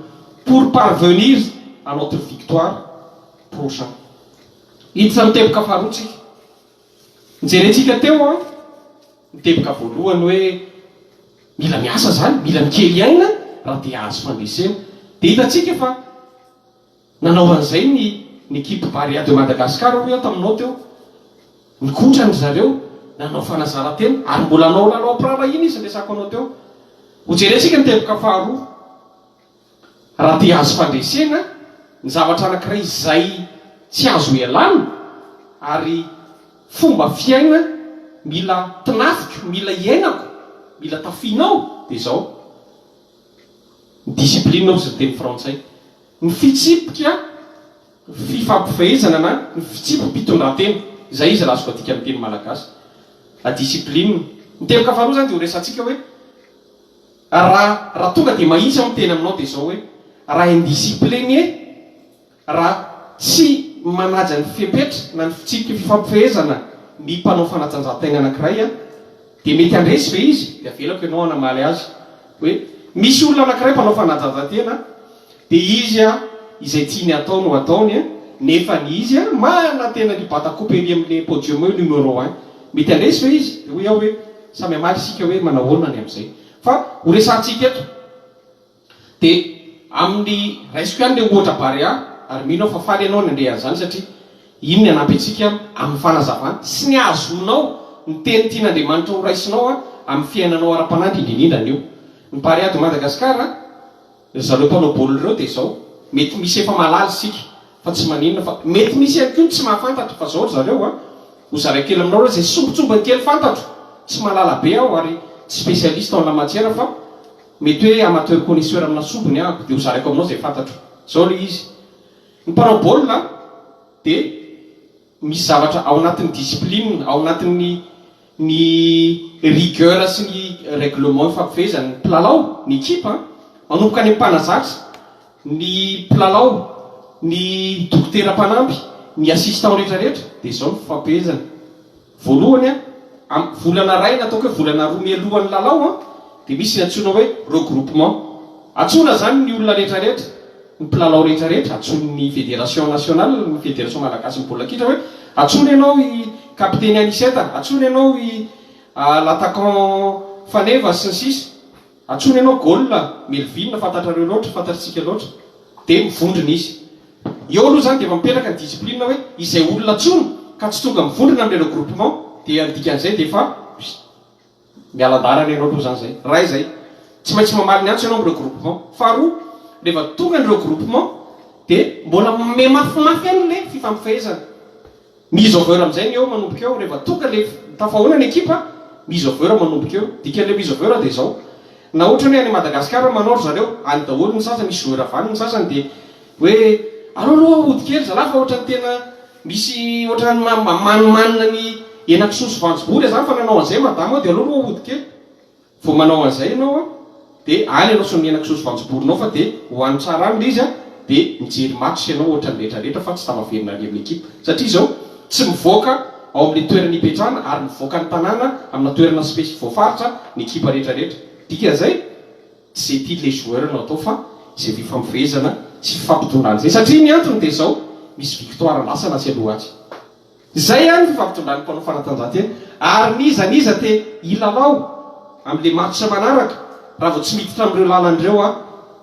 pour parvenir à notre victoire prochain. Hiditra amin'ny teboka faharoa tsika. Nojerentsika teo an, ny teboka voalohany hoe mila miasa izany, mila mikely aina raha te hahazo fandresena. Dia hitantsika fa nanao an'izay ny ny ekipe Barea de Madagascar hoy aho taminao teo. Nikotrana ry zareo, nanao fanazaran-tena ary mbola nanao lalao am-pirahalahiana izy niresako anao teo. Hojerentsika ny teboka faharoa. Raha te hahazo fandresena, ny zavatra anankiray izay tsy azo ialana ary fomba fiaina mila tinafiko, mila iainako, mila tafianao dia izao, ny discipline hozy ny teny frantsay, ny fitsipika fifampifehezana na ny fitsipi-pitondran-tena, izay izy raha azoko adika amin'ny teny malagasy, la discipline. Ny teboka faharoa izany dia ho resahantsika hoe. Raha raha tonga dia mahitsy aho miteny aminao dia izao hoe, raha indiscipliné, raha tsy manaja ny fepetra na ny fitsipika fifampifehezana ny mpanao fanatanjahantaina anankiray dia mety handresy ve izy? Dia avelako ianao hanamaly azy hoe, misy olona anankiray mpanao fanatanjahantena dia izy izay tiany atao no ataony nefa ny izy manantena ny hibata coupe ery amin'ilay podium eo numéro un. Mety handresy ve izy? Dia hoy aho hoe, Samy hamaly isika hoe manahoana ny amin'izay. Fa ho resahantsika eto dia amin'ny raisiko ihany ilay ohatra Barea ary mino aho fa faly ianao nandre an'izany satria iny ny hanampy antsika amin'ny fanazavana sy ny hahazoanao ny teny tian'Andriamanitra ho raisinao amin'ny fiainanao ara-panahy indrindra indrindra anio. Ny Barea de Madagascar, ry zareo mpanao baolina ireo dia izao, mety misy efa mahalala isika. fa tsy maninona fa mety misy ihany koa ny tsy mahafantatra fa zao ry zareo a, ho zaraiko kely aminao reo izay sombintsombiny kely fantatro, tsy mahalala be aho ary tsy spécialiste en la matière fa mety hoe amateur connaisseur amina sombiny ahako dia ho zaraiko aminao izay fantatro. Zao ilay izy, ny mpanao baolina dia misy zavatra ao anatin'ny discipline, ao anatin'ny ny rigueur sy ny règlement ifampifehezan'ny mpilalao, ny ekipa, manomboka any amin'ny mpanazatra, ny mpilalao, ny dokotera mpanampy, ny assistant rehetra rehetra dia izao ny fifampifehezana. Voalohany an, volana iray na ataoko hoe volana roa mialohan'ny lalao an, dia misy ny antsoina hoe regroupement. Antsoina izany ny olona rehetra rehetra, ny mpilalao rehetra rehetra, antsoin'ny fédération nationale, ny fédération malagasin'ny baolina kitra hoe antsoina ianao i kapiteny Anicet, antsoina ianao i l'attaquant Faneva sy ny sisa. Antsoina ianao goal, Melvin fantatrareo loatra, fantatritsika loatra. Dia mivondrona izy. Eo aloha izany dia efa mipetraka ny discipline hoe izay olona antsoina ka tsy tonga mivondrona amin'ilay regroupement dia ny dikan'izay dia efa miala an-dalana ianao aloha izany izay. Iray izay. Tsy maintsy mamaly ny antso ianao amin'ny regroupement. Faharoa, rehefa tonga ny regroupement dia mbola mihamafimafy ihany ilay fifampifehezana. Mise over amin'izay ny eo manomboka eo, rehefa tonga le tafahoana ny ekipa, mise over manomboka eo. Dikan'ilay mise over dia izao, na ohatra hoe any Madagascar manao ry zareo, any daholo ny sasany, misy joueur avy any ny sasany dia hoe aleo aloha hody kely zalahy fa ohatran'ny tena misy ohatran'ny manimanina ny henakisoa sy voanjobory zany fa nanao an'izay madama ao dia aleo aloha hody kely. Vao manao an'izay ianao an, dia any ianao tsy mihena kisoa sy voanjoborinao fa dia hohano tsara any ilay izy an, dia mijery match ianao ohatran'ny rehetra rehetra fa tsy tafaverina any amin'ny ekipa. Satria izao, tsy mivoaka ao amin'ilay toerana ipetrahana ary mivoaka ny tanàna amina toerana spéci voafaritra ny ekipa rehetra rehetra. Dikan'izay, tsy izay tian'ilay joueur no atao fa izay fifampifehezana sy fifampitondrana izay. Satria ny antony dia izao, misy victoire andrasana atsy aloha atsy. Izay ihany ny fifampitondran'ny mpanao fanatanjahantena ary n'iza n'iza te hilalao amin'ilay match manaraka raha vao tsy miditra amin'ireo lalana ireo aho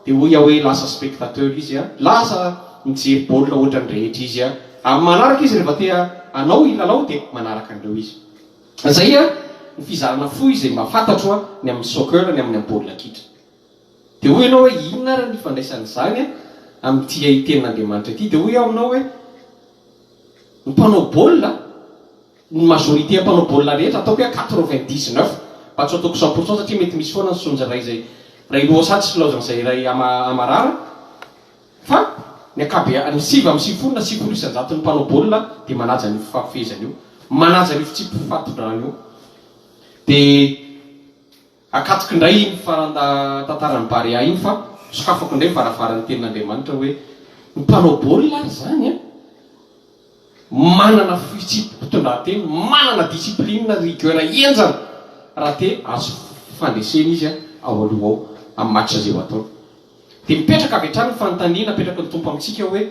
dia hoy aho hoe lasa spectateur izy an, lasa mijery baolina ohatran'ny rehetra izy an, amin'ny manaraka izy rehefa te hanao hilalao dia manaraka an'ireo izy. Izay an ny fizarana fohy izay mba fantatro an ny amin'ny soccer ny amin'ny baolina kitra. Dia hoy ianao hoe inona ary ny ifandraisan'izany amin'ity tenin'Andriamanitra ity? Dia hoy aho aminao hoe Ny mpanao baolina, ny majorité mpanao baolina rehetra, ataoko hoe 99, mba tsy ho ataoko 100% satria mety misy foana ny soanja iray izay iray lohasaha tsy filaozan'izay iray amarara, fa ny ankabe, ny 99 na 90 isan-jaton'ny mpanao baolina dia manaja an'io fifampifehezana io, manaja an'io fitsipi-pifampitondràna io. Dia Akatoko indray iny faranda tantaran'i Barea iny fa sokafako indray ny varavaran'ny tenin'Andriamanitra hoe ny mpanao baolina ary izany an, manana fitsipi-pitondran-tena, manana discipline, rigueur henjana raha te hahazo fandresena izy ao aloha ao amin'ny match izay ho ataony. Dia mipetraka avy hatrany ny fanontaniana apetraky ny Tompo amintsika hoe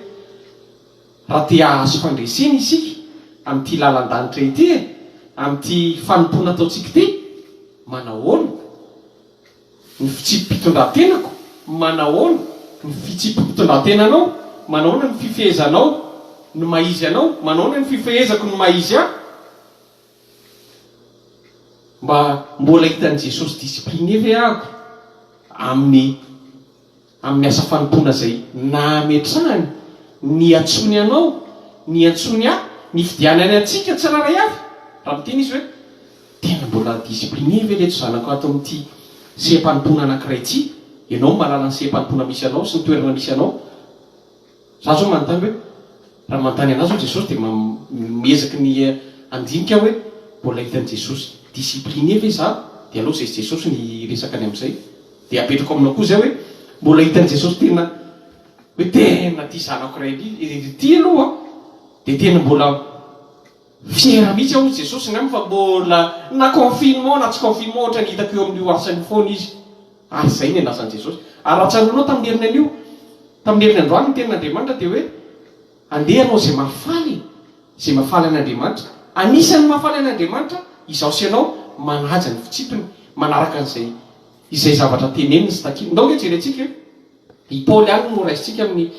raha te hahazo fandresena isika amin'ity lalan-danitra ity e, amin'ity fanompoana ataontsika ity, Manahoana ny fitsipi-pitondran-tenako? Manahoana ny fitsipi-pitondran-tenanao? Manahoana ny fifehezanao ny maha-izy anao? Manahoana ny fifehezako ny maha-izy ahy? Mba mbola hitan'i Jesosy discipliné ve ahako amin'ny amin'ny asa fanompoana izay nametrahany, niantsoany anao, niantsoany ahy, nifidianany antsika tsirairay avy. Raha miteny izy hoe, tena mbola discipliné ve ireto zanako ato amin'ity seha-panompoana anankiray ity? Ianao no mahalala ny seha-panompoana misy anao sy ny toerana misy anao. Za zao manontany hoe, raha manontany anah zao Jesosy dia miezaka ny handinika aho hoe mbola hitan'i Jesosy discipliné ve za? Dia aleo zay sy Jesosy ny hiresaka ny amin'izay. Dia apetrako aminao koa izay hoe mbola hitan'i Jesosy tena hoe tena ity zanako iray ity aloha dia tena mbola fier mihitsy aho hoy Jesosy ny aminy fa mbola na confinement na tsy confinement ohatran'ny hitako eo amin'io asany io foana izy. Ary izay ny andrasan'i Jesosy. Ary raha tsaroanao tamin'ny heriny anio, tamin'ny heriny androany ny tenin'Andriamanitra dia hoe andeha hanao izay mahafaly, izay mahafaly an'Andriamanitra. Anisan'ny mahafaly an'Andriamanitra izaho sy ianao manaja ny fitsipiny, manaraka an'izay izay zavatra teneniny sy takiny. Ndao ange jerentsika e! I Paoly ihany no raisintsika amin'ny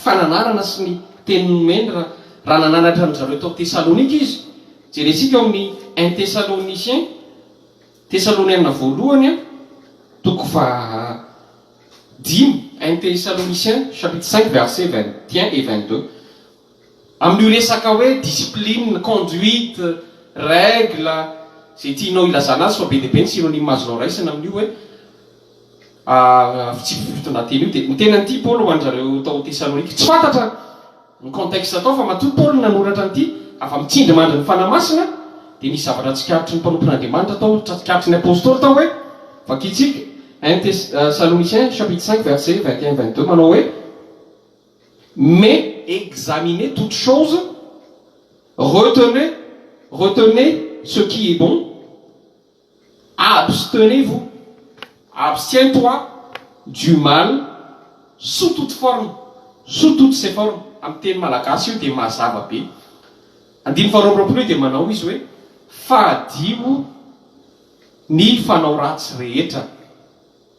fananarana sy ny teny nomeny raha raha nananatra an-dry zareo tao Tesalonika izy. Jerentsika ao amin'ny Un Thessaloniciens, Tesaloniana voalohany, toko faha dimy, Un Thessaloniciens chapitre 5 verset 21 et 22. Amin'io resaka hoe discipline, conduite, règle, izay tianao ilazana azy fa be dia be ny synonyme azonao raisina amin'io hoe fitsipi-pitondran-tena io dia niteny an'ity Paoly ho an-dry zareo tao Tesalonika. Tsy fantatra ny contexte tao fa matoa Paoly nanoratra an'ity avy amin'ny tsindrimandrin'ny Fanahy Masina dia nisy zavatra tsikaritry ny mpanompon'Andriamanitra tao, tsikaritry ny Apostoly tao hoe, vakintsika, 1 Thessaloniciens chapitre 5 verset 21 22 manao hoe: Mais examinez toutes choses, retenez, retenez ce qui est bon, abstenez-vous, abstiens-toi du mal sous toute forme, sous toutes ses formes. Amin'ny teny malagasy io dia mazava be. Andininy faha-22 io dia manao izy hoe fadio ny fanao ratsy rehetra.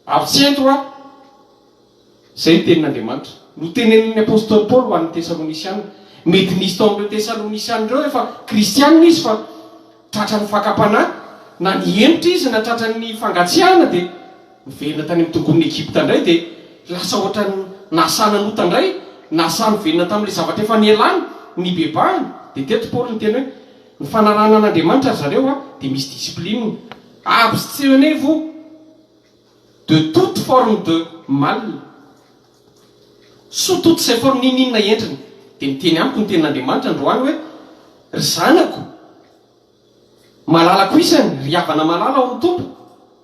Abstiens-toi, izay ny tenin'Andriamanitra. Notenenin'ny apostoly Paoly ho an'ny Tesalonisiana. Mety nisy tao amin'ireo Tesalonisiana ireo efa kristianina izy fa tratran'ny fakam-panahy, na nihemotra izy na tratran'ny fangatsiahana dia niverina tany amin'ny tongon'i Egypta indray dia lasa ohatran'ny nahasahy nanota indray, nahasahy niverina tamin'ilay zavatra efa nialany, nibebahany. Dia teto Paoly niteny hoe ny fanarahana an'Andriamanitra ry zareo dia misy discipline. Abstenez-vous de toute forme de mal, sous toutes ses formes, n'inon'inona endriny. Dia miteny amiko ny tenin'Andriamanitra androany hoe, ry zanako malalako isany, ry havana malala ao amin'ny Tompo,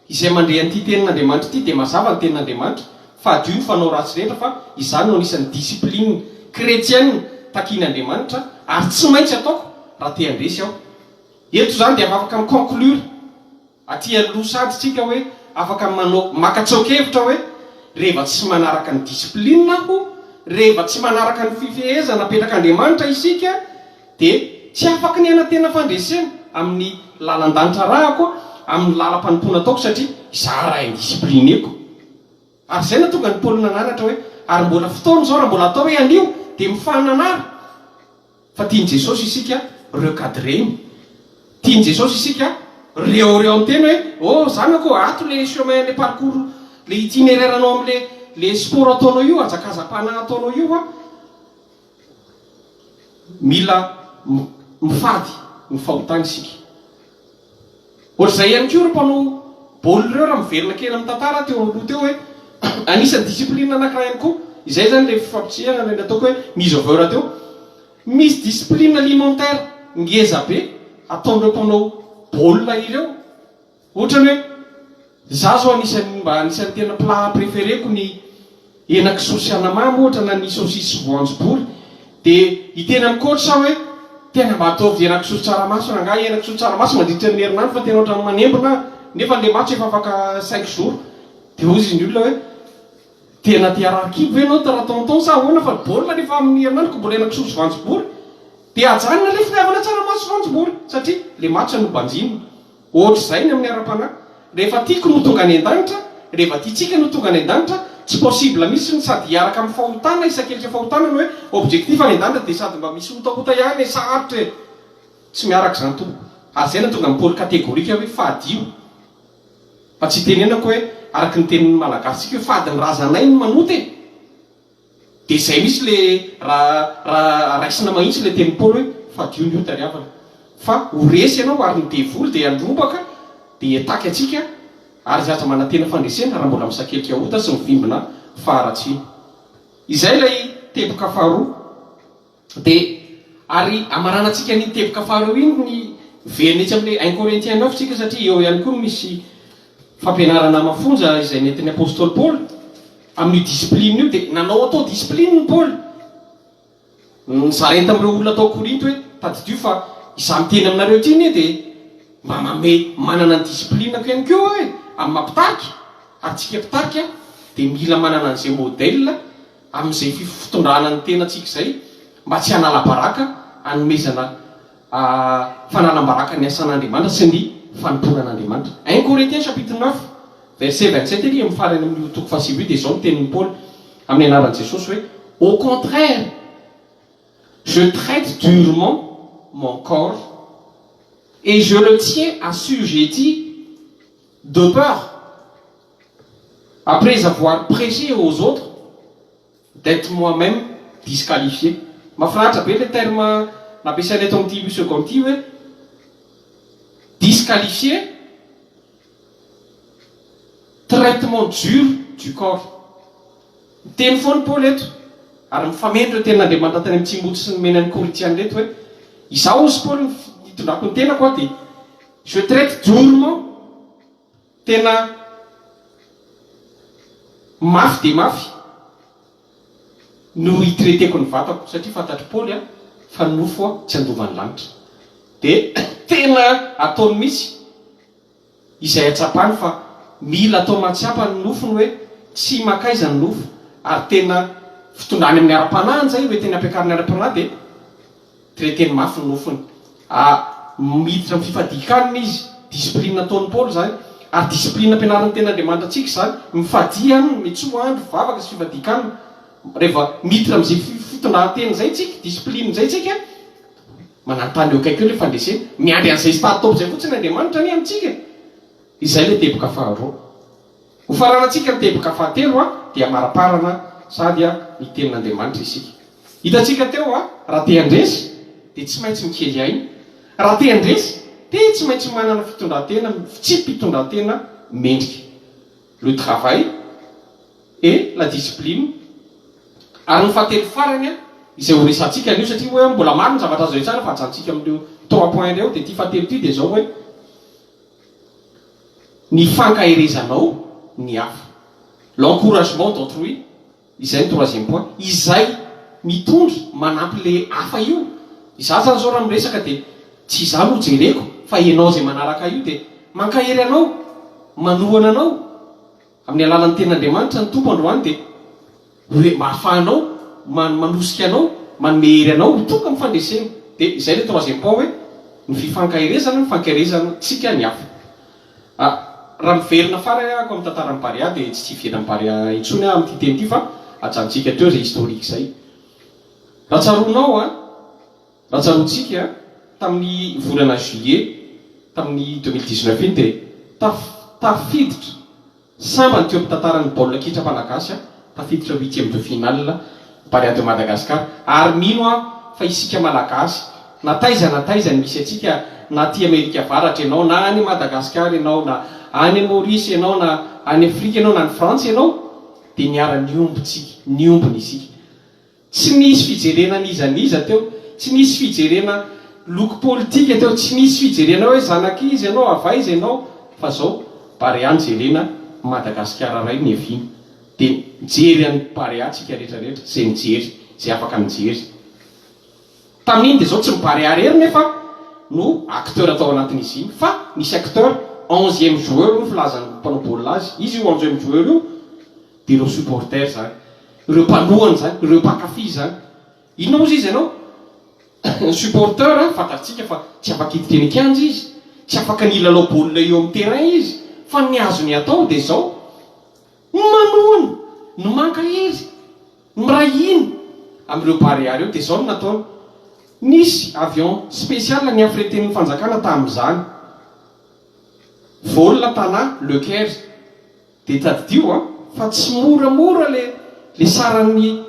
izay mandre an'ity tenin'Andriamanitra ity, dia mazava ny tenin'Andriamanitra, fadio ny fanao ratsy rehetra fa izany no anisan'ny discipline chrétienne takian'Andriamanitra ary tsy maintsy ataoko raha te handresy aho. Eto izany dia afaka mi-conclure aty aloha sady tsika hoe afaka manao maka tsoa-kevitra hoe rehefa tsy manaraka ny discipline aho, rehefa tsy manaraka ny fifehezana apetrak'Andriamanitra isika dia tsy afaky ny hanantena fandresena amin'ny lalan-danitra arahako, amin'ny lalam-panompoana ataoko satria izaho raha indisciplineko. Ary izay no tonga ny Paoly nananatra hoe ary mbola fotoana izao raha mbola atao hoe anio dia mifananara. Fa tian'i Jesosy isika recadrer-ny. Tian'i Jesosy isika reorienter-ny hoe, oh zanako ô, ato le chemin, le parcours, le itinéraire anao amin'le le sport ataonao io, hazakazam-panahy ataonao io an, mila mifady ny fahotana isika. Ohatr'izay ihany koa ireo mpanao baolina ireo raha miverina kely amin'ny tantara teo aloha teo hoe anisan'ny discipline anankiray ihany koa, izay izany ilay fifampitsihana ilay nataoko hoe mise au vert teo. Misy discipline alimentaire ngeza be ataon'ireo mpanao baolina ireo. Ohatrany hoe za zao anisan'ny mba anisan'ny tena plat préféré-ko ny henakisoa sy anamamy ohatra na ny saucisse sy voanjobory dia hiteny amin'ny coach aho hoe tena mba ataovy henakisoa sy tsaramaso rangahy, henakisoa sy tsaramaso mandritra ny herinandro fa tena ohatran'ny manembona aho nefa le match efa afaka cinq jours. Dia hoy izy ny olona hoe tena te harary kibo ve ianao ra tonton sa ahoana fa ny baolina rehefa amin'ny herinandro ko mbola henakisoa sy voanjobory dia ajanona le fitiavana tsaramaso sy voanjobory satria le match no banjinina. Ohatr'izay ny amin'ny ara-panahy. Rehefa tiako no tonga any an-danitra, rehefa tiantsika no tonga any an-danitra, tsy possible mihitsy ny sady hiaraka amin'ny fahotana isakelika fahotana ny hoe objectif any an-danitra dia sady mba misy otaota ihany e, sarotra e! Tsy miaraka izany tompoko. Ary izay no tonga amin'ny Paoly catégorique hoe fadio. Fa tsy itenenako hoe araka ny tenin'ny Malagasy-tsika hoe fady ny razanay ny manota e! Dia izay mihitsy le raha raha raisina mahitsy ilay tenin'i Paoly hoe fadio ny ota ry havana fa ho resy ianao ary ny devoly dia handrombaka dia hiataky antsika ary aza manantena fandresena raha mbola misakelika ota sy mivimbina faharatsiana. Izay ilay teboka faharoa. Dia ary amaranantsika an'iny teboka faharoa iny ny miverina etsy amin'ilay un Corinthiens neuf tsika satria eo ihany koa no misy fampianarana mafonja izay nentin'ny apostoly Paoly amin'io discipline io dia nanao atao discipline Paoly nizarainy tamin'ireo olona tao Korinto hoe tadidio fa izaho miteny aminareo ity anie dia mba manome manana ny discipline-ko ihany koa aho e amin'ny maha mpitarika ary tsika mpitarika dia mila manana an'izay modèle amin'izay fitondrana ny tenantsika izay mba tsy hanala baraka hanomezana fanalam-baraka ny asan'Andriamanitra sy ny fanompoana an'Andriamanitra. Un Corinthiens chapitre 9 verset 27 ery amin'ny farany amin'io toko fahasivy io dia izao no tenin'i Paoly amin'ny anaran'i Jesosy hoe au contraire je traite durement mon corps et je le tiens assujetti de peur après avoir prêché aux autres, d'être moi-même disqualifié. Mahafinaritra be ilay terme nampiasaina eto amin'ity seconde ity hoe disqualifié, traitement dur du corps. Miteny foana i Paoly eto, ary mifameno ireo tenin'Andriamanitra tany amin'ny Timoty sy nomeny an'ny Korintiana ireto hoe, Izaho hozy Paoly ny nitondrako ny tenako aho dia je traite durement, tena mafy dia mafy no hi-traiter-ko ny vatako, satria fantatr'i Paoly fa ny nofo tsy handova ny lanitra. Dia tena ataony mihitsy. izay atsapany fa mila atao mahatsiapa ny nofony hoe tsy makaiza ny nofo ary tena fitondrany amin'ny ara-panahy anjay hoe tena ampiakariny ara-panahy dia traiter-ny mafy ny nofony a miditra amin'ny fifadian-kanina izy discipline ataon'i Paoly izany ary discipline ampianarin'ny tenin'Andriamanitra antsika izany mifadia hanina mitsoa andro vavaka sy fifadian-kanina rehefa miditra amin'izay fitondran-tena izay tsika discipline izay tsika Manantany eo akaiky eo ilay fandresena. Miandry an'izay stade top izay fotsiny Andriamanitra anie amintsika e! Izay ilay teboka faharoa. Ho faranantsika ny teboka fahatelo a, dia hamaraparana sady a ny tenin'Andriamanitra isika. Hitantsika teo a, raha te handresy dia tsy maintsy mikely aina. Raha te handresy dia tsy maintsy manana fitondran-tena, fitsipi-pitondran-tena mendrika. Le travail et la discipline. Ary ny fahatelo farany izay ho resahantsika anio satria hoe mbola maro ny zavatra azo resahana fa ajanontsika amin'ireo trois points ireo dia ity fahatelo ity dia izao hoe ny fankaherezanao ny hafa, l'encouragement d'autrui, izay ny troisième point, izay mitondra manampy le hafa io, izaho zany izao raha miresaka dia tsy izaho no jereko fa ianao izay manaraka ahy io dia mankahery anao, manohana anao. Amin'ny alalan'ny Tenin'Andriamanitra ny Tompo androany dia hoe mba ahafahanao manosika anao, manome hery anao ho tonga amin'ny fandresena. Dia izay ilay troisième point hoe ny fifankaherezana, ny fankaherezantsika ny hafa. Ah, raha miverina farany ahako amin'ny tantaran'i Barea dia tsy hiverina amin'i Barea intsony aho amin'ity teny ity fa ajanontsika teo izay historique izay. Raha tsaroanao an, raha tsaroantsika tamin'ny volana juillet tamin'ny 2019 iny dia tafiditra sambany teo amin'ny tantaran'ny baolina kitra malagasy tafiditra huitième de finale Barea de Madagascar ary mino aho fa isika malagasy na taiza na taiza ny misy antsika na aty Amerika Avaratra ianao na any Madagascar ianao na any Maurice ianao na any Afrika ianao na any Frantsa ianao dia niara-niombo tsika niombona isika Tsy nisy fijerena n'iza n'iza teo, tsy nisy fijerena loko politika teo, tsy nisy fijerena hoe zanak'iza ianao, avy aiza ianao, fa zao Barea no jerena, Madagasikara ray niaviana. Dia mijery an'i Barea tsika rehetra rehetra, izay mijery, izay afaka mijery. Tamin'iny dia zao tsy ny Barea irery nefa no acteur tao anatin'izy iny, fa nisy acteur onzième joueur hoy ny filazan'ny mpanao baolina azy, iza io onzième joueur io? Dia ireo supporters izany, ireo mpanohana izany, ireo mpankafy izany. Inona moa izy ianao? Ny supporter, fantatsika fa tsy afaka hiditra eny an-kianja izy, tsy afaka ny hilalao baolina eo amin'ny terrain izy, fa ny azony atao dia izao, ny manohana, ny mankahery, ny miray hina amin'ireo Barea ireo. Dia izao no nataony, nisy avion spécial niafreten'ny fanjakana tamin'izany, vol Tana, Le Caire. Dia tadidio an, fa tsy moramora le le saran'ny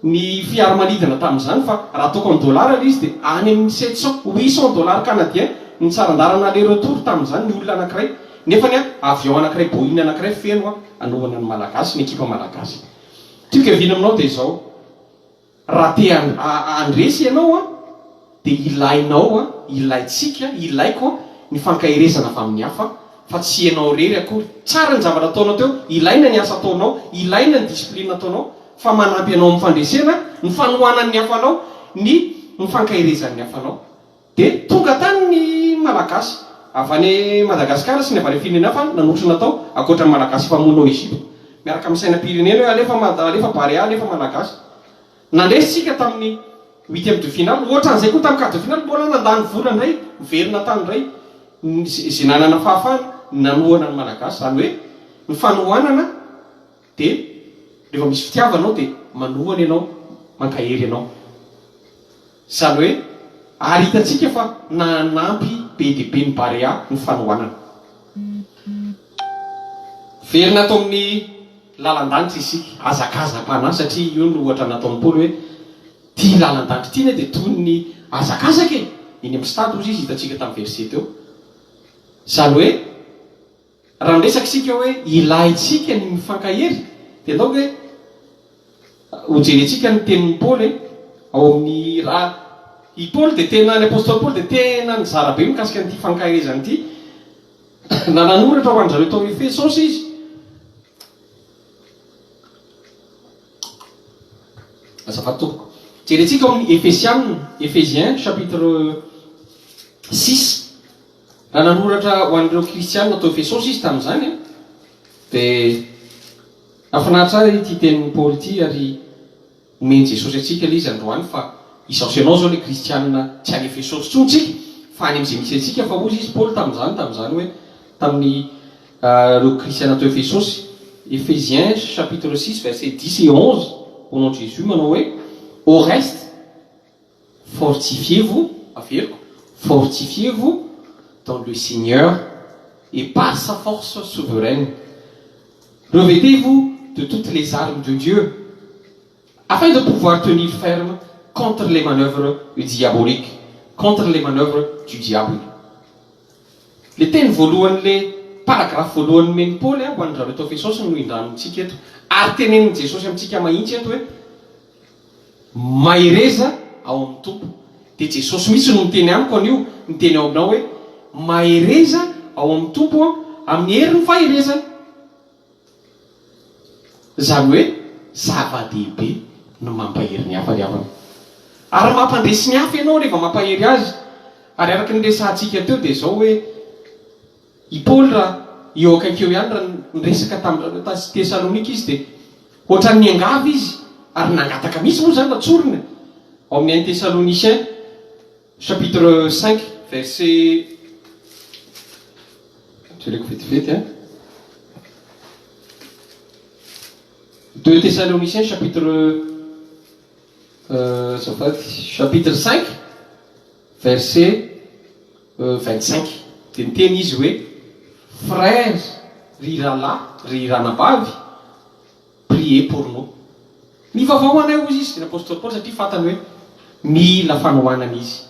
ny fiaramanidina tamin'izany fa raha ataoko en dollars ilay izy dia any amin'ny 700, 800 dollars canadiens ny saran-dalana aller retour tamin'izany ny olona anankiray nefany an avion anankiray Boeing anankiray feno an hanohana ny Malagasy ny ekipa Malagasy. Tiako hiaviana aminao dia izao. Raha te handresy ianao an, dia ilainao an, ilaintsika, ilaiko an, ny fankaherezana avy amin'ny hafa, fa tsy ianao irery akory. Tsara ny zavatra ataonao teo, ilaina ny asa ataonao, ilaina ny discipline ataonao, fa manampy anao amin'ny fandresena ny fanohanan'ny hafa anao, ny ny fankaherezan'ny hafa anao. Dia tonga tany ny Malagasy avy any Madagasikara sy ny avy any amin'ny firenena hafa nanotrona tao, ankoatra ny Malagasy efa monina ao Egypte, miaraka amin'ny sainam-pirenena hoe alefa Mada, alefa Barea, alefa Malagasy. Nandresy isika tamin'ny huitième de finale, ohatran'izay koa tamin'ny quart de finale, mbola nandany vola indray, niverina tany indray izay nanana fahafahana nanohana ny Malagasy. Izany hoe ny fanohanana dia rehefa misy fitiavana ao dia manohana ianao, mankahery ianao. Izany hoe ary hitantsika fa nanampy be dia be ny Barea ny fanohanana. Miverina ato amin'ny lalan-danitra isika, hazakazam-panahy satria io no ohatra nataon'i Paoly hoe. Ity lalan-danitra ity anie dia toy ny hazakazaka e! Eny amin'ny stade hozy izy hitantsika tamin'ny verset teo. Izany hoe raha miresaka isika hoe ilaintsika ny mifankahery dia ndao hoe hojerentsika ny tenin'i Paoly e, ao amin'ny raha i Paoly dia tena ny apostoly Paoly dia tena nizara be mikasika an'ity fankaherezana ity. Na nanoratra ho an-dry zareo tao Efesosy izy. Azafady tompoko. Jerentsika ao amin'ny Efesiana, Ephésiens chapitre six. Raha nanoratra ho an'ireo kristiana tao Efesosy izy tamin'izany, dia nahafinaritra ahy ity tenin'i Paoly ity ary Omen'i Jesosy antsika ilay izy androany fa izaho sy ianao izao ilay kristianina tsy any Efesosy intsony tsika fa any amin'izay misy antsika fa hozy izy Paoly tamin'izany tamin'izany hoe tamin'ny ireo kristiana tao Efesosy Ephésiens chapitre 6 verset 10 et 11 au nom de Jésus manao hoe au reste fortifiez-vous averiko fortifiez-vous dans le Seigneur et par sa force souveraine revêtez-vous de toutes les armes de Dieu afin de pouvoir tenir ferme contre les manœuvres diaboliques contre les manœuvres du diable Le teny voalohan'le paragraphe voalohany nomen'i Paoly ho an-dry zareo tao Efesosy no indramintsika eto. Ary tenenin'i Jesosy amintsika mahitsy eto hoe, Mahereza ao amin'ny Tompo. Dia Jesosy mihitsy no miteny amiko anio, miteny ao aminao hoe, Mahereza ao amin'ny Tompo amin'ny herin'ny faherezany. Izany hoe zava-dehibe ny mampahery ny hafa ry havana. Ary mampandresy ny hafa ianao rehefa mampahery azy. Ary araka ny resahantsika teo dia izao hoe i Paoly raha eo akaiky eo ihany raha niresaka tamin-dry zareo Tesalonika izy dia ohatran'ny niangavy izy ary nangataka mihitsy moa izany raha tsorina e. Ao amin'ny 1 Thessaloniciens chapitre 5 verset jereko vetivety an. 2 Thessaloniciens chapitre azafady chapitre 5 verset 25 dia niteny izy hoe frères ry rahalahy ry ranabavy priez pour nous mivavaha ho anay hozy izy ny apostoly Paoly satria fantany hoe mila fanohanana izy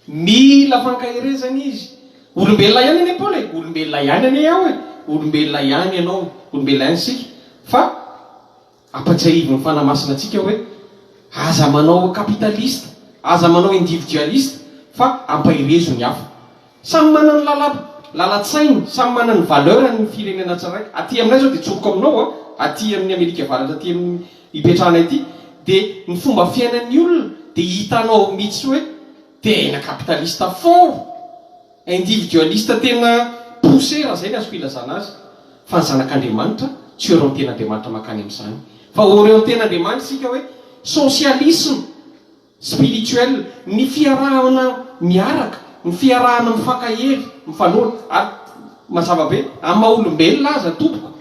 mila fankaherezana izy olombelona ihany anie Paoly e olombelona ihany anie aho e olombelona ihany ianao olombelona ihany isika fa Ampatsiahivin'ny Fanahy Masina antsika hoe aza manao capitaliste, aza manao individualiste fa ampaherezo ny hafa. Samy manana ny lala lalan-tsainy, samy manana ny valeur-ny ny firenena tsirairay. Aty aminay izao dia tsoriko aminao a, aty amin'ny Amerika Avaratra aty amin'ny ipetrahanay ity dia ny fomba fiainan'ny olona dia hitanao mihitsy hoe tena capitaliste fort. Individualiste tena poussé raha zay ny azoko ilazana azy, fa ny zanak'Andriamanitra tsy orienten'Andriamanitra mankany amin'izany, fa orienten'Andriamanitra isika hoe socialisme spirituel, ny fiarahana miaraka, ny fiarahana mifankahery, mifanohana, ary mazava be, amin'ny maha olombelona aza tompoko,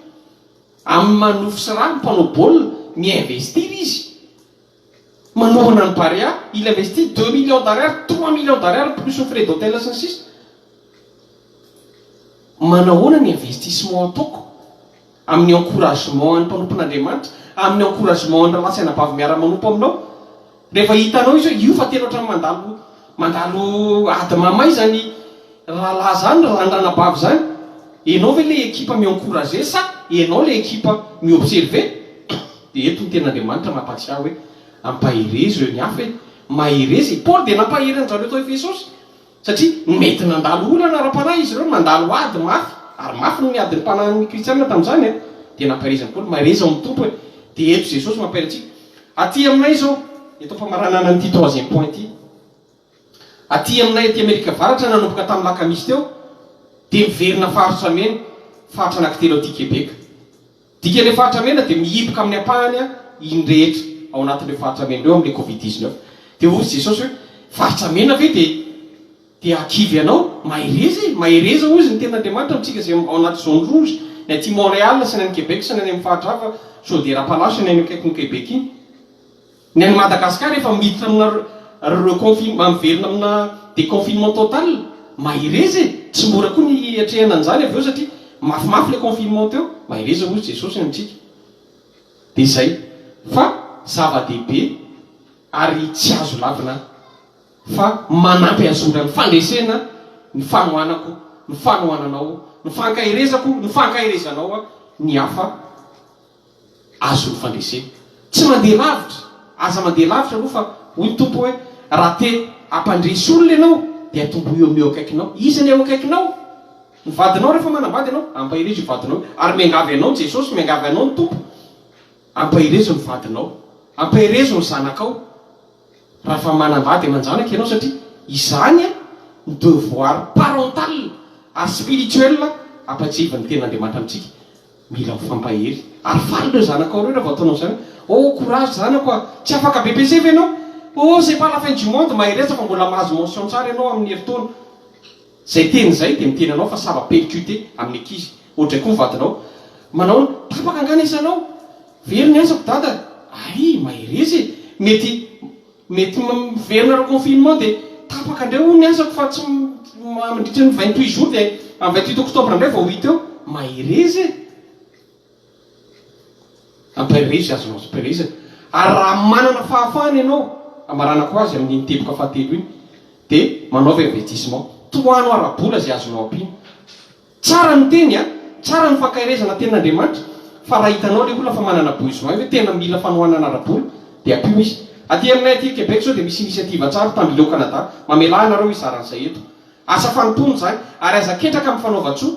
amin'ny maha nofo sy rà ny mpanao baolina, mi-investir izy, Manohana ny Barea, il investit deux millions d'ariary, trois millions d'ariary plus ny frais d'hôtel sy ny sisa. Manahoana ny investissement ataoko amin'ny encouragement an'ny mpanompon'Andriamanitra, amin'ny encouragement an'ny rahalahy sy anabavy miara-manompo aminao? Rehefa hitanao izy hoe io fa tena ohatran'ny mandalo mandalo ady mamay izany rahalahy izany, izany ranabavy izany, ianao ve ilay ekipa mi-encourager sa ianao ilay ekipa mi-observer? Dia eto ny tenin'Andriamanitra mampahatsiahy hoe, Ampaherezo eo ny hafa e! Mahereza e! Paoly dia nampahery an-dry zareo tao Efesosy, satria mety nandalo olana ara-panahy izy ireo, nandalo ady mafy, ary mafy ny adim-panahin'ny kristiana tamin'izany e! Dia nampaherezan'i Paoly, Mahereza ao amin'ny Tompo e! Dia eto Jesosy mampahery antsika. Aty aminay izao, eto am-pamaranana an'ity troisième point ity, aty aminay aty Amerika Avaratra nanomboka tamin'ny lakamisy teo, dia miverina faritra mena, faritra anankitelo aty Québec. Dikan'ilay faritra mena dia mihiboka amin'ny ampahany iny rehetra ao anatin'ireo faritra mena ireo amin'ilay covid 19. Dia hoy Jesosy hoe, faritra mena ve dia dia hakivy anao? Mahereza e! Mahereza hozy ny tenin'Andriamanitra amintsika izay ao anaty zone rouge, ny aty Montréal sy ny any Québec sy ny any amin'ny faritra hafa, Chaudière-Appalaches ny any akaikin'i Québec iny. Ny any Madagascar efa miditra amina reconfinement, miverina amina deconfinement total, mahereza e! Tsy mora koa ny hiatrehana an'izany avy eo satria mafimafy ilay confinement teo, mahereza hozy Jesosy amintsika. Dia izay. Fa zava-dehibe. Ary tsy azo lavina fa manampy hahazoana ny fandresena ny fanohanako, ny fanohananao, ny fankaherezako, ny fankaherezanao ny hafa azo ny fandresena. Tsy mandeha lavitra, aza mandeha lavitra aloha fa hoy ny Tompo hoe raha te hampandresy olona ianao dia atombohy eo amin'ny eo akaikinao. Iza ny eo akaikinao? Ny vadinao rehefa manambady ianao, ampaherezo io vadinao io. Ary miangavy anao Jesosy, miangavy anao ny Tompo, ampaherezo ny vadinao, ampaherezo ny zanakao raha efa manambady aman-janaka ianao satria izany ny devoir parental ary spirituel ampatsiahivan'ny tenin'Andriamanitra amintsika. Mila mifampahery. Ary faly ireo zanakao ireo raha vao ataonao izany hoe, Oh courage zanako a! Tsy afaka BEPC ve ianao? Oh c'est pas la fin du monde, mahereza fa mbola mahazo mention tsara ianao amin'ny herintaona. Izay teny izay dia miteny anao fa ça va percuter amin'ny ankizy. Ohatray koa ny vadinao. Manao ny, tapaka angaha ny asanao? Very ny asako dada. Hay, mahereza e! Mety mety miverina reconfinement dia tapaka indray hono ny asako fa tsy mandritra ny 28 jours dia amin'ny 28 octobre indray vao ho hita eo. Mahereza e! Ampaherezo izay azonao ampiherezana. Ary raha manana fahafahana ianao, hamaranako azy amin'iny teboka fahatelo iny, dia manaova investissement. Tohano ara-bola izay azonao ampiana. Tsara ny teny an! Tsara ny fankaherezana tenin'Andriamanitra, fa raha hitanao ilay olona fa manana besoin hoe tena mila fanohanana ara-bola, dia ampio izy. Aty aminay aty Québec izao dia misy initiative tsara, Tambileo Canada, mamelà anareo hizara an'izay eto. Asa fanompoana izany, ary aza ketraka amin'ny fanaovan-tsoa.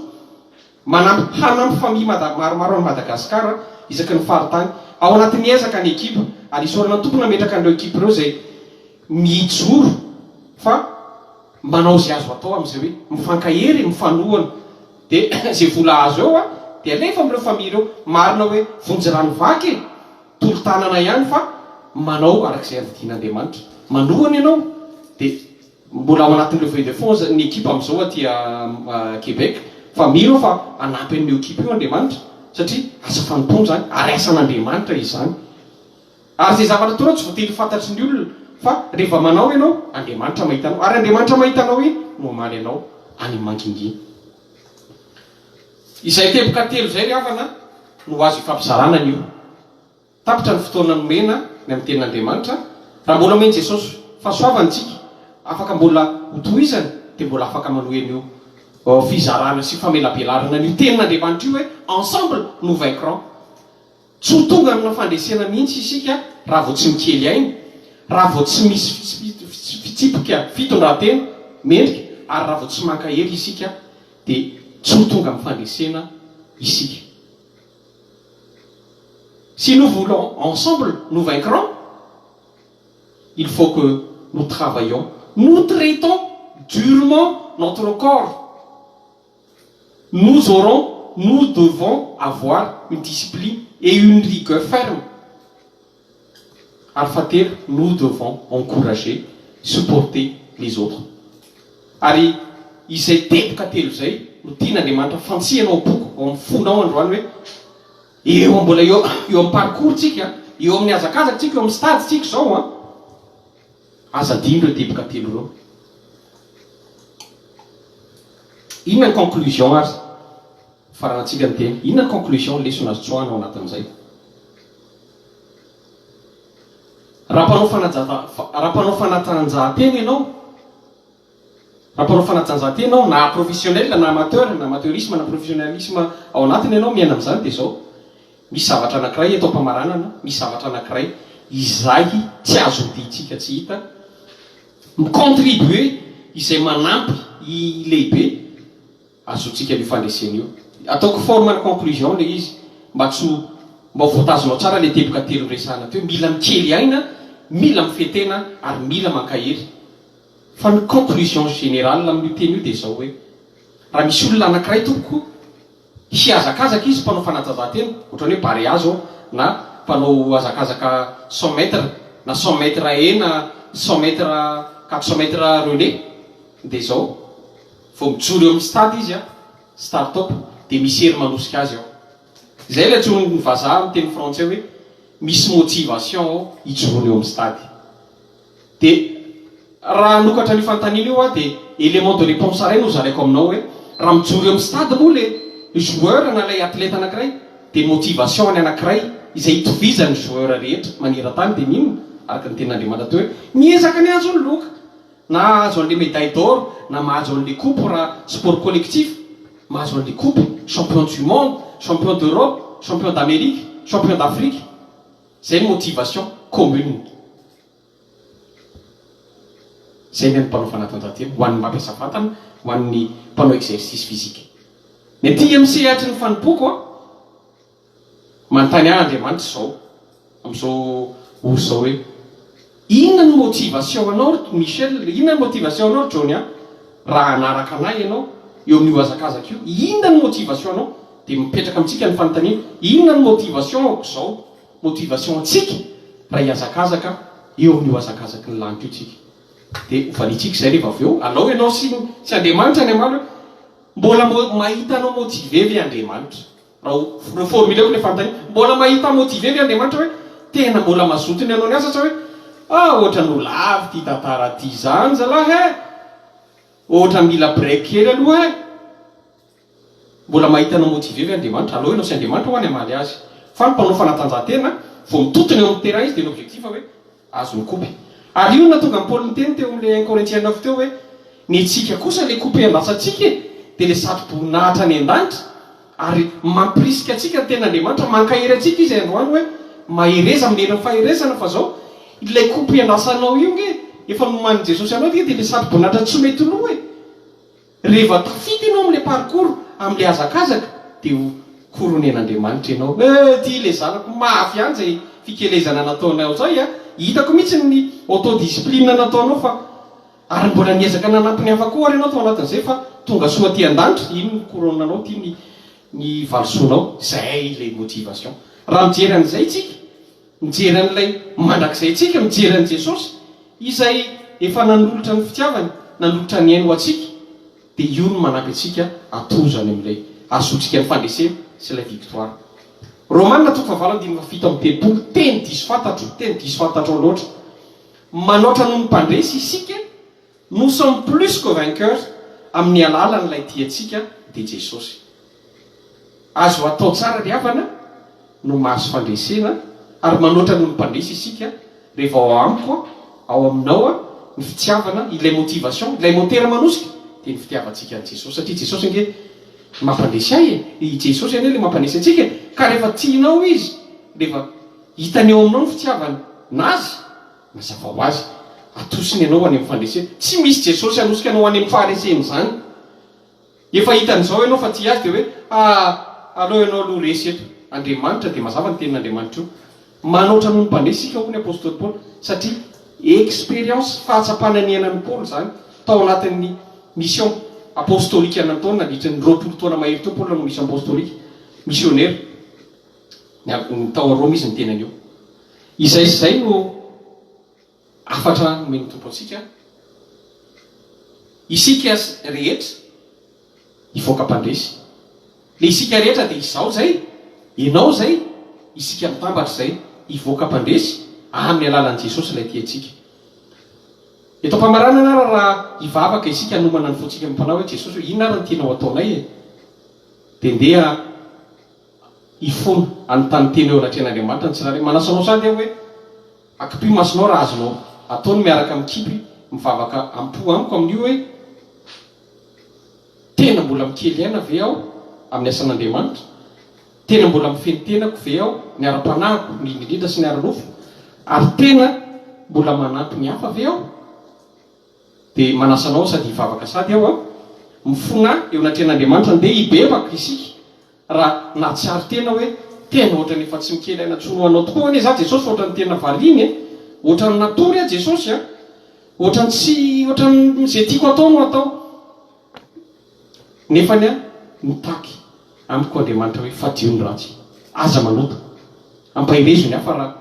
Manampy hanampy famille mada maromaro any Madagascar isaky ny faritany. Ao anatin'ny ezaka ny ekipa ary isaorana ny Tompo nametraka an'ireo ekipa ireo izay mijoro fa manao izay azo atao amin'izay hoe mifankahery, mifanohana. Dia izay vola azo eo dia alefa amin'ireo famille ireo. Marina hoe vonjy rano vaky e! Tolo-tanana ihany fa manao araka izay andidian'Andriamanitra. Manohana ianao dia. Mbola ao anatin'ny levée de fonds ny ekipa amin'izao aty Québec fa mino aho fa hanampy an'io ekipa io Andriamanitra satria asa fanompoana izany ary asan'Andriamanitra izany. Ary izay zavatra ataonao tsy voatery ho fantatry ny olona fa rehefa manao ianao, Andriamanitra mahita anao ary Andriamanitra mahita anao iny no hamaly anao any mangingina. Izay teboka telo izay ry havana no azo ifampizarana anio. Tapitra ny fotoana nomena ny amin'ny tenin'Andriamanitra, raha mbola omen'i Jesosy fahasoavana isika, afaka mbola ho tohizana, dia mbola afaka manohy an'io fizarana sy famelabelarana an'io tenin'Andriamanitra io hoe ensemble nous vaincrons. Tsy ho tonga amina fandresena mihitsy isika raha vao tsy mikely aina, raha vao tsy misy fitsipika fitondran-tena mendrika ary raha vao tsy mankahery isika dia tsy ho tonga amin'ny fandresena isika. Si nous voulons ensemble nous vaincrons, il faut que nous travaillons, nous traitons durement notre corps. Nous aurons, nous devons avoir une discipline et une rigueur ferme. Ary fahatelo, nous devons encourager, supporter les autres. Ary izay teboka telo izay no tian'Andriamanitra fantsihana ao am-poko, ao amin'ny fonao androany hoe, eo mbola eo eo amin'ny parcours tsika, eo amin'ny hazakazaka tsika, eo amin'ny stade tsika izao an, aza adino ireo teboka telo ireo. Inona ny conclusion ary? Faranantsika ny teny. Inona ny conclusion, lesona azo tsoahina ao anatin'izay? Raha mpanao raha mpanao fanatanjahantena ianao, raha mpanao fanatanjahantena ianao na professionnel na amateur, na amateurisme na professionnalisme ao anatiny ianao miaina amin'izany dia izao, misy zavatra anankiray eto am-pamaranana, misy zavatra anankiray izay tsy azo odiantsika tsy hita, mi-contribuer izay manampy lehibe Azontsika an'io fandresena io. Ataoko forme ny conclusion ilay izy mba tsy ho mba ho voatazonao tsara ilay teboka telo noresahana teo, mila mikely aina, mila mifehy tena ary mila mankahery. Fa ny conclusion générale amin'io teny io dia izao hoe, raha misy olona anankiray tompoko hihazakazaka izy mpanao fanatanjahantena, ohatran'ny hoe Barea zao na mpanao hazakazaka 100 mètres na 100 mètres haie na 100 mètres 400 mètres relais dia izao, Vao mijoro eo amin'ny stade izy an, start up, dia misy hery manosika azy ao. Izay ilay antsoin'ny vazaha amin'ny teny frantsay hoe misy motivation ao hijoroana eo amin'ny stade. Dia raha hanokatra an'io fanontaniana io aho dia élément de réponse iray no hozaraiko aminao hoe raha mijoro eo amin'ny stade moa ilay joueur na ilay athlète anankiray dia motivation-ny anankiray izay itovizan'ny joueur rehetra maneran-tany dia ny inona? Araka ny tenin'Andriamanitra teo hoe miezaka ny hahazo ny loka. Na hahazo an'ilay médaille d'or na mahazo an'ilay coupe raha sport collectif, mahazo an'ilay coupe, champion du monde, champion d'Europe, champion d'Amérique, champion d'Afrique. Izay ny motivation commune. Izay ny an'ny mpanao fanatanjahantena, ho an'ny mampiasa vatana, ho an'ny mpanao exercice physique. Ny aty amin'ny sehatry ny fanompoako an, manontany ahy Andriamanitra izao, amin'izao ora izao hoe, inona ny motivation anao ry Michel, inona ny motivation anao ry Johnny an, raha hanaraka anah ianao eo amin'io hazakazaka io, inona ny motivation anao? Dia mipetraka amintsika ny fanontaniana, inona ny motivation-ko izao? Motivation antsika raha hihazakazaka eo amin'io hazakazaky ny lanitra io tsika. Dia hovaliantsika izay rehefa avy eo. Alao ianao sy sy Andriamanitra ny hamaly hoe, mbola mahita anao motivé ve Andriamanitra? Raha ho reformuler-ko ilay fanontaniana, mbola mahita motivé ve Andriamanitra hoe tena mbola mazoto ny hanao ny asa sa hoe, ah ohatran'ny ho lava ity tantara ity izany zalahy eh! Ohatran'ny mila break kely aloha eh! Mbola mahita anao motivé ve Andriamanitra? Aleo ianao sy Andriamanitra hoa ny hamaly azy. Fa ny mpanao fanatanjahantena, vao mitotona eo amin'ny terrain izy dia ny objectif hoe azo ny coupe. Ary io no nahatonga an'i Paoly niteny teo amin'ilay un Corinthiens neuf teo hoe ny antsika kosa ilay coupe andrasantsika e, dia ilay satro-boninahitra any an-danitra. Ary mampirisika antsika ny tenin'Andriamanitra, mankahery antsika Izy androany hoe mahereza amin'ny herin'ny faherezana fa zao ilay coupe iandrasanao io nge efa nomanin'i Jesosy anao dia ilay satro-boninahitra tsy mety lo e. Reheva tafita ianao amin'ilay parcours, amin'ilay hazakazaka, dia ho couronner-n'Andriamanitra ianao. Eh, ty ilay zanako mafy ihany izay fikelezana nataonao izay a! Hitako mihitsy ny autodiscipline nataonao fa ary mbola niezaka nanampy ny hafa koa ary ianao tao anatin'izay fa tonga soa aty an-danitra, iny ny couronne-nao ity ny ny valisoanao. Izay ilay motivation. Raha mijery an'izay tsika, mijery an'ilay mandrakizay tsika, mijery an'i Jesosy, Izay efa nanolotra ny fitiavany, nanolotra ny ainy ho antsika, dia io no manampy antsika hatozo any amin'ilay hahazoantsika ny fandresena sy ilay victoire. Romana toko fahavalo andininy faha-37, teny diso fantatro, teny diso fantatrao loatra. Manaotra noho ny mpandresy isika, nous sommes plus que vainqueurs amin'ny alalan'ilay tia antsika, dia Jesosy. Azo atao tsara ry havana no mahazo fandresena ary manoatra noho ny mpandresy isika rehefa ao amiko ao aminao ny fitiavana, ilay motivation, ilay motera manosika dia ny fitiavantsika an'i Jesosy satria Jesosy ange mampandresy ahy e, i Jesosy anie ilay mampandresy antsika e, ka rehefa tianao Izy, rehefa hitany ao aminao ny fitiavany Azy, mazava ho azy atosiny ianao any amin'ny fandresena, tsy misy Jesosy hanosika anao any amin'ny faharesena izany. Efa hitany izao ianao fa tia azy dia hoe ah aleo ianao aloha resy eto. Andriamanitra dia mazava ny tenin'Andriamanitra io. Manaotra noho ny mpandresy isika hoy ny apostoly Paoly satria experience, fahatsapana niainan'i Paoly izany tao anatin'ny mission apostolika nataony nandritra ny 20 taona mahery teo Paoly nanao mission apostolika, missionnaire. Ny tao Roma izy niteny an'io. Izay sy izay no Hafatra nomen'ny Tompo antsika, Isika rehetra hivoaka mpandresy. Le isika rehetra dia izaho izay, ianao izay, isika mitambatra izay hivoaka mpandresy amin'ny alalan'i Jesosy ilay tia antsika. Eto am-pamaranana ary raha hivavaka isika hanomana ny fontsika amim-panahy hoe Jesosy ô inona ary no tianao hataonay e? Dia ndeha hifona hanontany tena eo anatrehan'Andriamanitra ny tsirairay. Manasa anao sady aho hoe Akipio masonao raha azonao atao ny miaraka mikipy mivavaka am-po amiko amin'io hoe, Tena mbola mikely aina ve aho amin'ny asan'Andriamanitra? Tena mbola mifehy ny tenako ve aho, ny ara-panahiko indrindra indrindra sy ny ara-nofo? Ary tena mbola manampy ny hafa ve aho? Dia manasa anao sady hivavaka sady aho an! Mifona eo anatrehan'Andriamanitra, ndeha hibebaka isika Raha nahatsiaro tena hoe tena ohatran'ny efa tsy mikely aina intsony ho anao tokoa anie za Jesosy ohatran'ny tena variana e! Ohatran'ny natory aho Jesosy a! Ohatran'ny tsy ohatran'ny ze tiako atao no atao. Nefany a mitaky amiko Andriamanitra hoe fadio ny ratsy, aza manota, ampaherezo ny hafa raha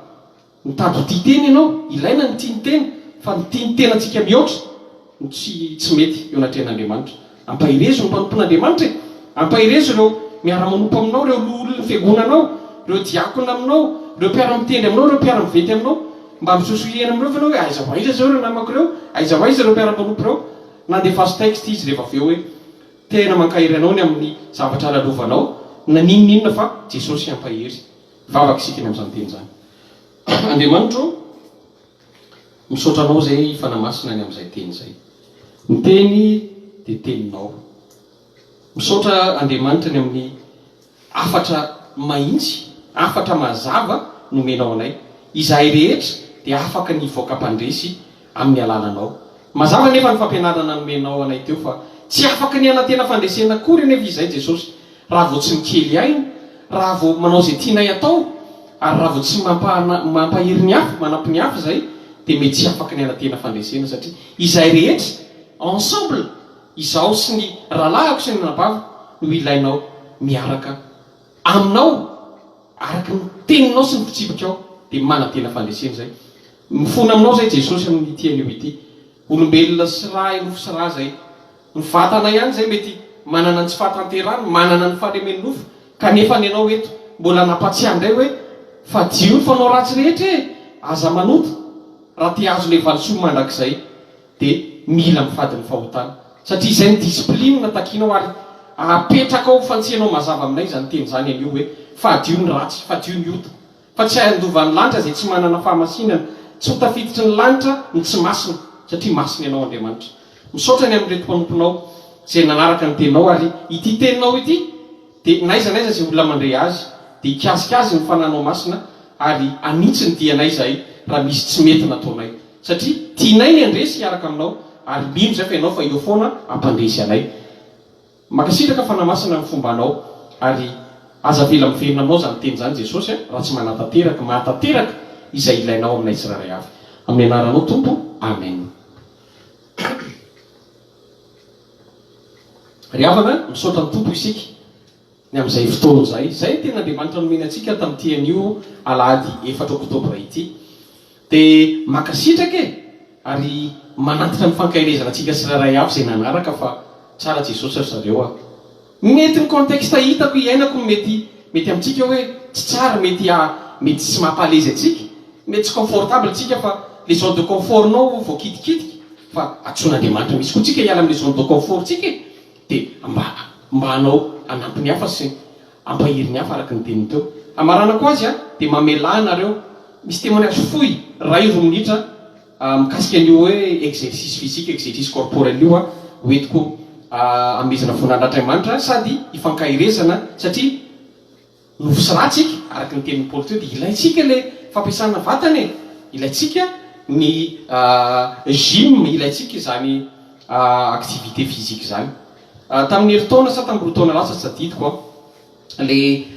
Mitady ho tia tena ianao, ilaina ny tia ny tena, fa ny tia ny tenantsika mihoatra no tsy tsy mety eo anatrehan'Andriamanitra. Ampaherezo ny mpanompon'Andriamanitra e! Ampaherezo ireo miara-manompo aminao, ireo loholon'ny fiangonanao, ireo diakona aminao, ireo mpiara-mitendry aminao, ireo mpiara-miventy aminao. Mba misosohihena amin'ireo ve ianao hoe aiza ho aiza izao ireo namako ireo? Aiza ho aiza ireo mpiara-manompo ireo? Nandefaso texte izy rehefa avy eo hoe tena mankahery anao ny amin'ny zavatra lalovanao na n'inon'inona fa Jesosy hampahery. Vavaka isika ny amin'izany teny izany. Andriamanitra ô! Misaotra Anao izay Fanahy Masina ny amin'izay teny izay. Ny teny dia teninao. Misaotra Andriamanitra ny amin'ny hafatra mahintsy, hafatra mazava nomenao anay. Izahay rehetra dia afaka ny hivoaka mpandresy amin'ny alalanao. Mazava anefa ny fampianarana nomenao anay teo fa tsy afaka ny hanantena fandresena akory anefa izahay Jesosy raha vao tsy mikely aina, raha vao manao izay tianay atao ary raha vao tsy mampahery ny hafa, manampy ny hafa izahay dia mety tsy afaka ny hanantena fandresena satria izahay rehetra ensemble, izaho sy ny rahalahiko sy ny anabaviko no ilainao miaraka aminao araka ny teninao sy ny fitsipikao dia manantena fandresena izay. Mifona aminao izay Jesosy amin'ity anio ity. Olombelona sy ra nofo sy ra izay. Ny vatana ihany izay mety manana ny tsy fahatanterahany, manana ny fahalemen'ny nofo, kanefa ny anao eto mbola nampatsiahy indray hoe fadio ny fanao ratsy rehetra e! Aza manota raha te hahazo ilay valisoa mandrakizay dia mila mifady ny fahotana satria izay ny discipline takianao ary apetrakao ho fantsianao mazava aminay izany teny izany anio hoe fadio ny ratsy, fadio ny ota. Fa tsy handova ny lanitra izay tsy manana fahamasinana, tsy ho tafiditry ny lanitra ny tsy masina, satria masina Ianao Andriamanitra. Misaotra ny amin'ireto mpanomponao izay nanaraka ny teninao, ary ity teninao ity dia n'aiza n'aiza izay olona mandre azy dia hikasika azy ny Fanahinao Masina ary hanitsy ny dianay izahay raha misy tsy mety nataonay, satria tianay ny handresy hiaraka aminao ary mino izay fa Ianao fa eo foana hampandresy anay. Mankasitraka fanamasina ny fombanao ary aza avela miverina aminao izany teny izany Jesosy a raha tsy manatanteraka mahatanteraka izay ilainao aminay tsirairay avy. Amin'ny anaranao Tompo Amen. Ry havana, misaotra ny Tompo isika ny amin'izay fotoana izay. Izay ny tenin'Andriamanitra nomeny antsika tamin'ity anio alahady efatra oktobra ity. Dia mankasitraka e! Ary manantitra ny fankaherezana antsika tsirairay avy izay nanaraka fa tsara Jesosy ry zareo a! Mety ny contexte hitako iainako no mety mety amintsika hoe tsy tsara mety mety tsy mampa à l'aise antsika, mety tsy confortable tsika fa le zone de confort nao voakitikitika fa antsoin'Andriamanitra mihitsy koa tsika hiala amle zone de confort tsika e! Dia mba mba hanao hanampy ny hafa sy Hampahery ny hafa araka ny teniny teo. Hamaranako azy dia mamelà anareo. Misy témoignage fohy, iray roa minitra, mikasika an'io hoe exercice physique, exercice corporel io ho entiko hanomezana voninahinatr'Andriamanitra sady hifankaherezana satria nofo sy rà tsika, araka ny tenin'i Paoly teo dia ilaintsika ilay fampiasana vatana e! Ilaintsika ny gym, ilaintsika izany activité physique izany. Tamin'ny herintaona sa tamin'ny 2 taona lasa tsy tadidiko an, le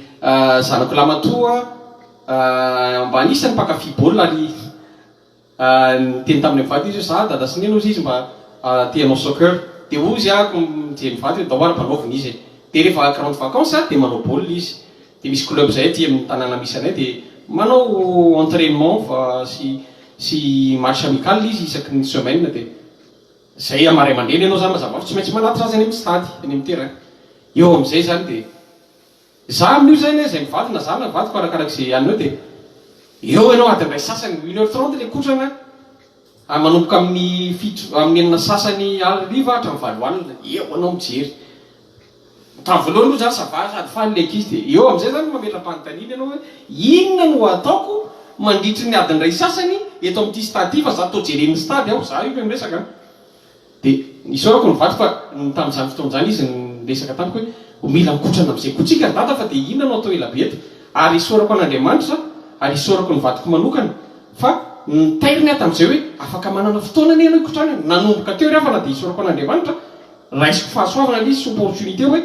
zanako lahimatoa mba anisan'ny mpankafy baolina ary niteny taminay mivady izy hoe za dada sy neny hozy izy mba te hanao soccer dia hozy aho mijery mivady hoe ndao ary mpanaovina izy e, dia rehefa grande vacance dia manao baolina izy, dia misy club zay aty amin'ny tanàna misy anay dia manao entrainement sy sy match amical izy isaky ny semaine dia. Zay ama ray aman-dreny ianao zany mazava ho azy tsy maintsy manatitra azy any amin'ny stade, any amin'ny terrain. Eo amin'izay zany dia za amin'io zany zay mivady na za na vadiko arakarak'izay anona eo dia eo ianao adiny iray sasany, une heure trente ilay kotrana ary manomboka amin'ny fito amin'ny enina sasany hariva hatramin'ny valo alina eo ianao mijery. Tamin'ny voalohany aloha zany ça va sady faly ilay ankizy dia eo amin'izay zany mametra-panontaniana ianao hoe inona no ataoko mandritry ny adiny iray sasany eto amin'ity stade ity fa za toa jeren'ny stade aho, za io ilay miresaka an! Dia isaorako ny vadiko fa tamin'izany fotoana izany izy niresaka tamiko hoe mila mikotrana amin'izay koa tsika ry dada fa dia inona no atao ela be eto ary isaorako an'Andriamanitra ary isaorako ny vadiko manokana fa nitairiny aho tamin'izay hoe afaka manana fotoana anie ianao hikotranana, nanomboka teo ry havana dia isaorako an'Andriamanitra Raisiko fahasoavana ilay izy sy opportunité hoe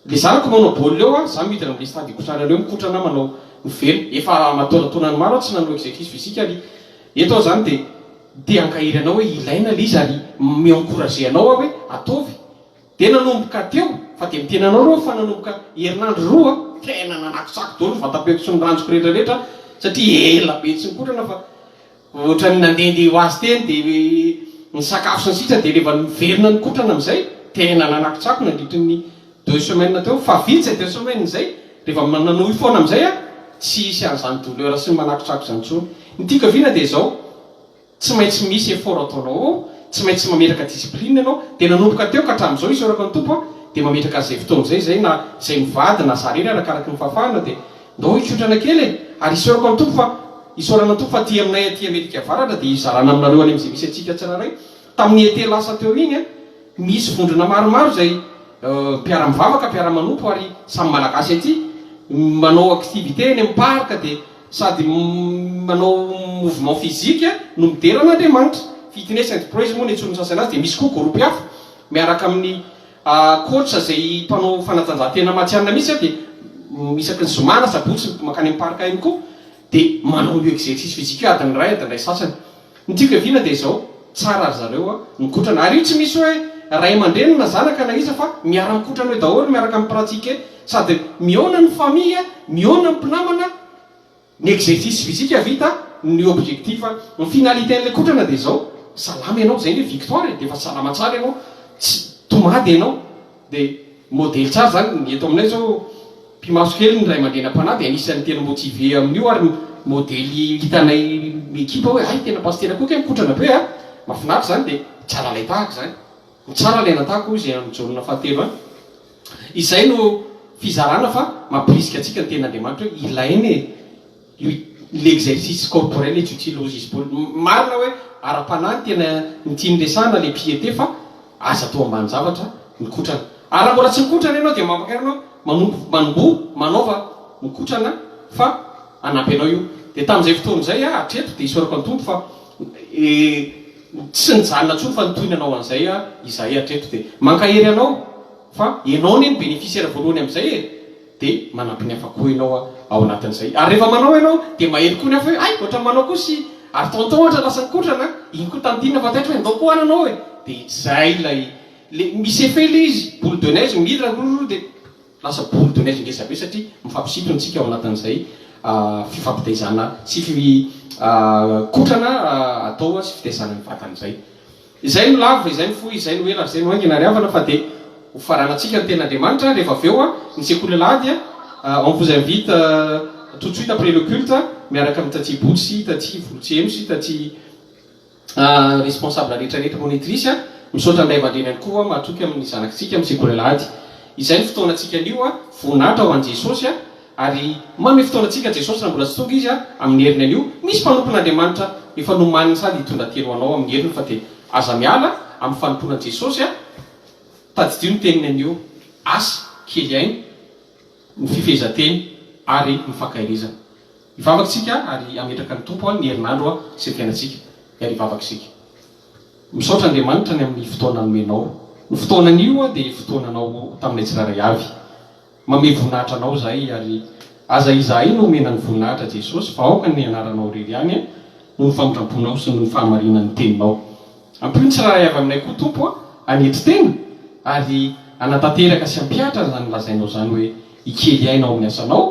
le zanako manao baolina eo a, za midina amle stade hikotranana eo, mikotrana manao mivelona, efa aman-taonataonany maro aho tsy nanao exercice physique ary eto aho zany de te hankahery anao hoe ilaina le izy ary mi-encourager anao aho hoe ataovy, de nanomboka teo fa de miteny anao reo fa nanomboka herinandro roa tena nanakotsako daholo ny vatam-peko sy ny ranjoko rehetra rehetra satria ela be tsy nikotrana fa Ohatran'ny nandehandeha ho azy teny dia nisakafo sy ny sisa dia rehefa niverina nikotrana amin'izay tena nanakotsako nandritry ny deux semaines teo fa vita izay deux semaines izay rehefa nanohy foana amin'izay aho tsy hisy an'izany douleur sy ny manakotsako izany intsony. Ny tiako haviana dia izao, tsy maintsy misy effort ataonao ao, tsy maintsy mametraka discipline ianao, dia nanomboka teo ka hatramin'izao isaorako ny Tompo aho dia mametraka an'izay fotoana izay izay na izay mivady na za irery arakaraky ny fahafahana dia ndao hikotrana kely e! Ary isaorako ny Tompo fa. Isaorana Tompo fa aty aminay aty Amerika Avaratra dia hizarana aminareo any amin'izay misy antsika tsirairay. Tamin'ny été lasa teo iny, misy vondrona maromaro izay mpiara-mivavaka, mpiara-manompo ary samy Malagasy aty, manao activité eny amin'ny parc dia sady manao mouvement physique no midera an'Andriamanitra. Fitness and praise moa no iantsoan'ny sasany azy dia misy koa groupe hafa miaraka amin'ny coach izay mpanao fanatanjahantena matihanina mihitsy dia isaky ny zoma na sabotsy mankany amin'ny parc ihany koa dia manao io exercice physique io adiny iray, adiny iray sasany. Ny tiako hiaviana dia izao, tsara ry zareo a, mikotrana. Ary io tsy misy hoe ray aman-dreny na zanaka na iza fa miara-mikotrana eo daholo, miaraka mi-pratiquer. Sady mihaona ny famille, mihaona ny mpinamana, ny exercice physique vita, ny objectif, ny finalité an'ilay kotrana dia izao, salama ianao, izay anie victoire e, dia efa salama tsara ianao, tsy tomady ianao. Dia modely tsara izany, ny eto aminay izao Mpimaso kely ny ray aman-dreny am-panahy dia anisan'ny tena motivé amin'io ary modely hitanay ekipa hoe hay tena pasitera koa kay mikotrana be a! Mahafinaritra izany dia tsara alain-tahaka izany. Ny tsara alaina tahaka hoy izay any Jaona fahatelo any. Izay no fizarana fa mampirisika antsika ny tenin'Andriamanitra hoe ilaina e! Io l'exercice corporel est utile hozy izy Paoly. Marina hoe ara-panahy ny tena ny tiany resahana le piété fa aza atao ambanin-javatra ny kotrana. Ary raha mbola tsy mikotrana ianao dia mampankairy anao manompo manomboha manaova mikotrana fa hanampy anao io. Dia tamin'izay fotoana izay aho hatreto dia isaorako ny Tompo fa tsy nijanona intsony fa nitohy nanao an'izay aho izahay hatreto dia mankahery anao fa ianao anie no bénéficiaire voalohany amin'izay e! Dia manampy ny hafa koa ianao ao anatin'izay. Ary rehefa manao ianao dia mahery koa ny hafa hoe hay ohatran'ny manao koa sy ary tonton ohatra lasa nikotrana iny koa tantine fa taitra hoe ndao koa any anao e! Dia izay ilay le misy effet ilay izy, boule de neige midina rororo dia lasa boule de neige ngeza be satria mifampisintona isika ao anatin'izay fifampitaizana sy fi kotrana atao sy fitaizana ny vatana izay. Izay no lava, izay no fohy, izay no ela ary izay no haingana ry havana fa dia ho faranantsika ny tenin'Andriamanitra rehefa avy eo ny sekoly alahady on vous invite tout de suite après le culte miaraka amin'ny taty Boto sy taty Volotsieno sy taty responsable rehetra rehetra monitrice misaotra ny ray aman-dreny ihany koa mahatoky amin'ny zanakitsika amin'ny sekoly alahady. Izay ny fotoanantsika anio voninahitra ho an'i Jesosy. Ary manome fotoana antsika Jesosy raha mbola tsy tonga Izy amin'ny heriny anio. Misy mpanompon'Andriamanitra efa nomaniny sady hitondra teny ho anao amin'ny heriny fa dia aza miala amin'ny fanompoana an'i Jesosy a! Tadidio ny teniny anio, asa, kely aina, ny fifehezan-teny ary ny fankaherezana. Hivavaka isika ary hametraka ny Tompo ny herinandro sy ny fiainantsika. Ary hivavaka isika. Misaotra Andriamanitra ny amin'ny fotoana nomenao. Ny fotoana anio dia fotoananao taminay tsirairay avy. Mamehy voninahitra anao izahay ary aza izahay no omena ny voninahitra Jesosy fa aoka ny anaranao irery ihany noho ny famindramponao sy noho ny fahamarinan'ny teninao. Ampio ny tsirairay avy aminay koa Tompo a hanetry tena ary hanatanteraka sy hampihatra izany lazainao izany hoe hikely aina ao amin'ny asanao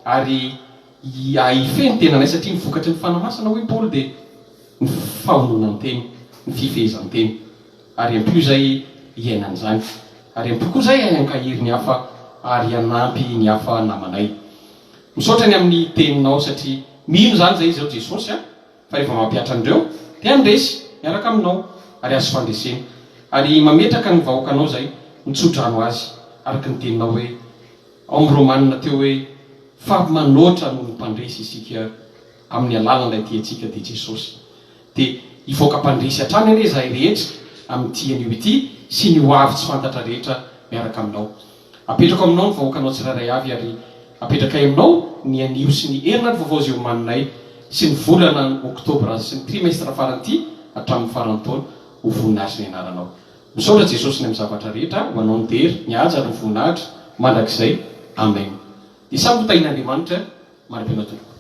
ary hahifehy ny tenanay satria ny vokatry ny Fanahy Masina hoy Paoly dia ny fahononan-tena, ny fifehezan-tena. Ary ampio izay hiainana izany. Ary ampio koa izay hankahery ny hafa ary hanampy ny hafa namanay. Misaotra ny amin'ny teninao satria mino izany izay izao Jesosy a, fa rehefa mampihatra an'ireo dia handresy miaraka aminao ary azo fandresena. Ary mametraka ny vahoakanao izay mitsodrano azy araka ny teninao hoe ao amin'ny Romana teo hoe fa manoatra noho ny mpandresy isika amin'ny alalan'ilay tiantsika dia Jesosy. Dia hivoaka mpandresy hatrany anie izahay rehetra amin'ity anio ity sy ny ho avy tsy fantatra rehetra miaraka aminao. Apetrako aminao ny vahoakanao tsirairay avy ary apetrakay aminao ny anio sy ny herinandro vaovao izay omaninay sy ny volana oktobra sy ny trimestre farany ity hatramin'ny faran'ny taona ho voninahitry ny anaranao. Misaotra Jesosy ny amin'ny zavatra rehetra ho anao ny dera, ny haja ary ny voninahitra mandrakizay. Amen. Dia samy ho tahin'Andriamanitra mandra-pihaona tompoko.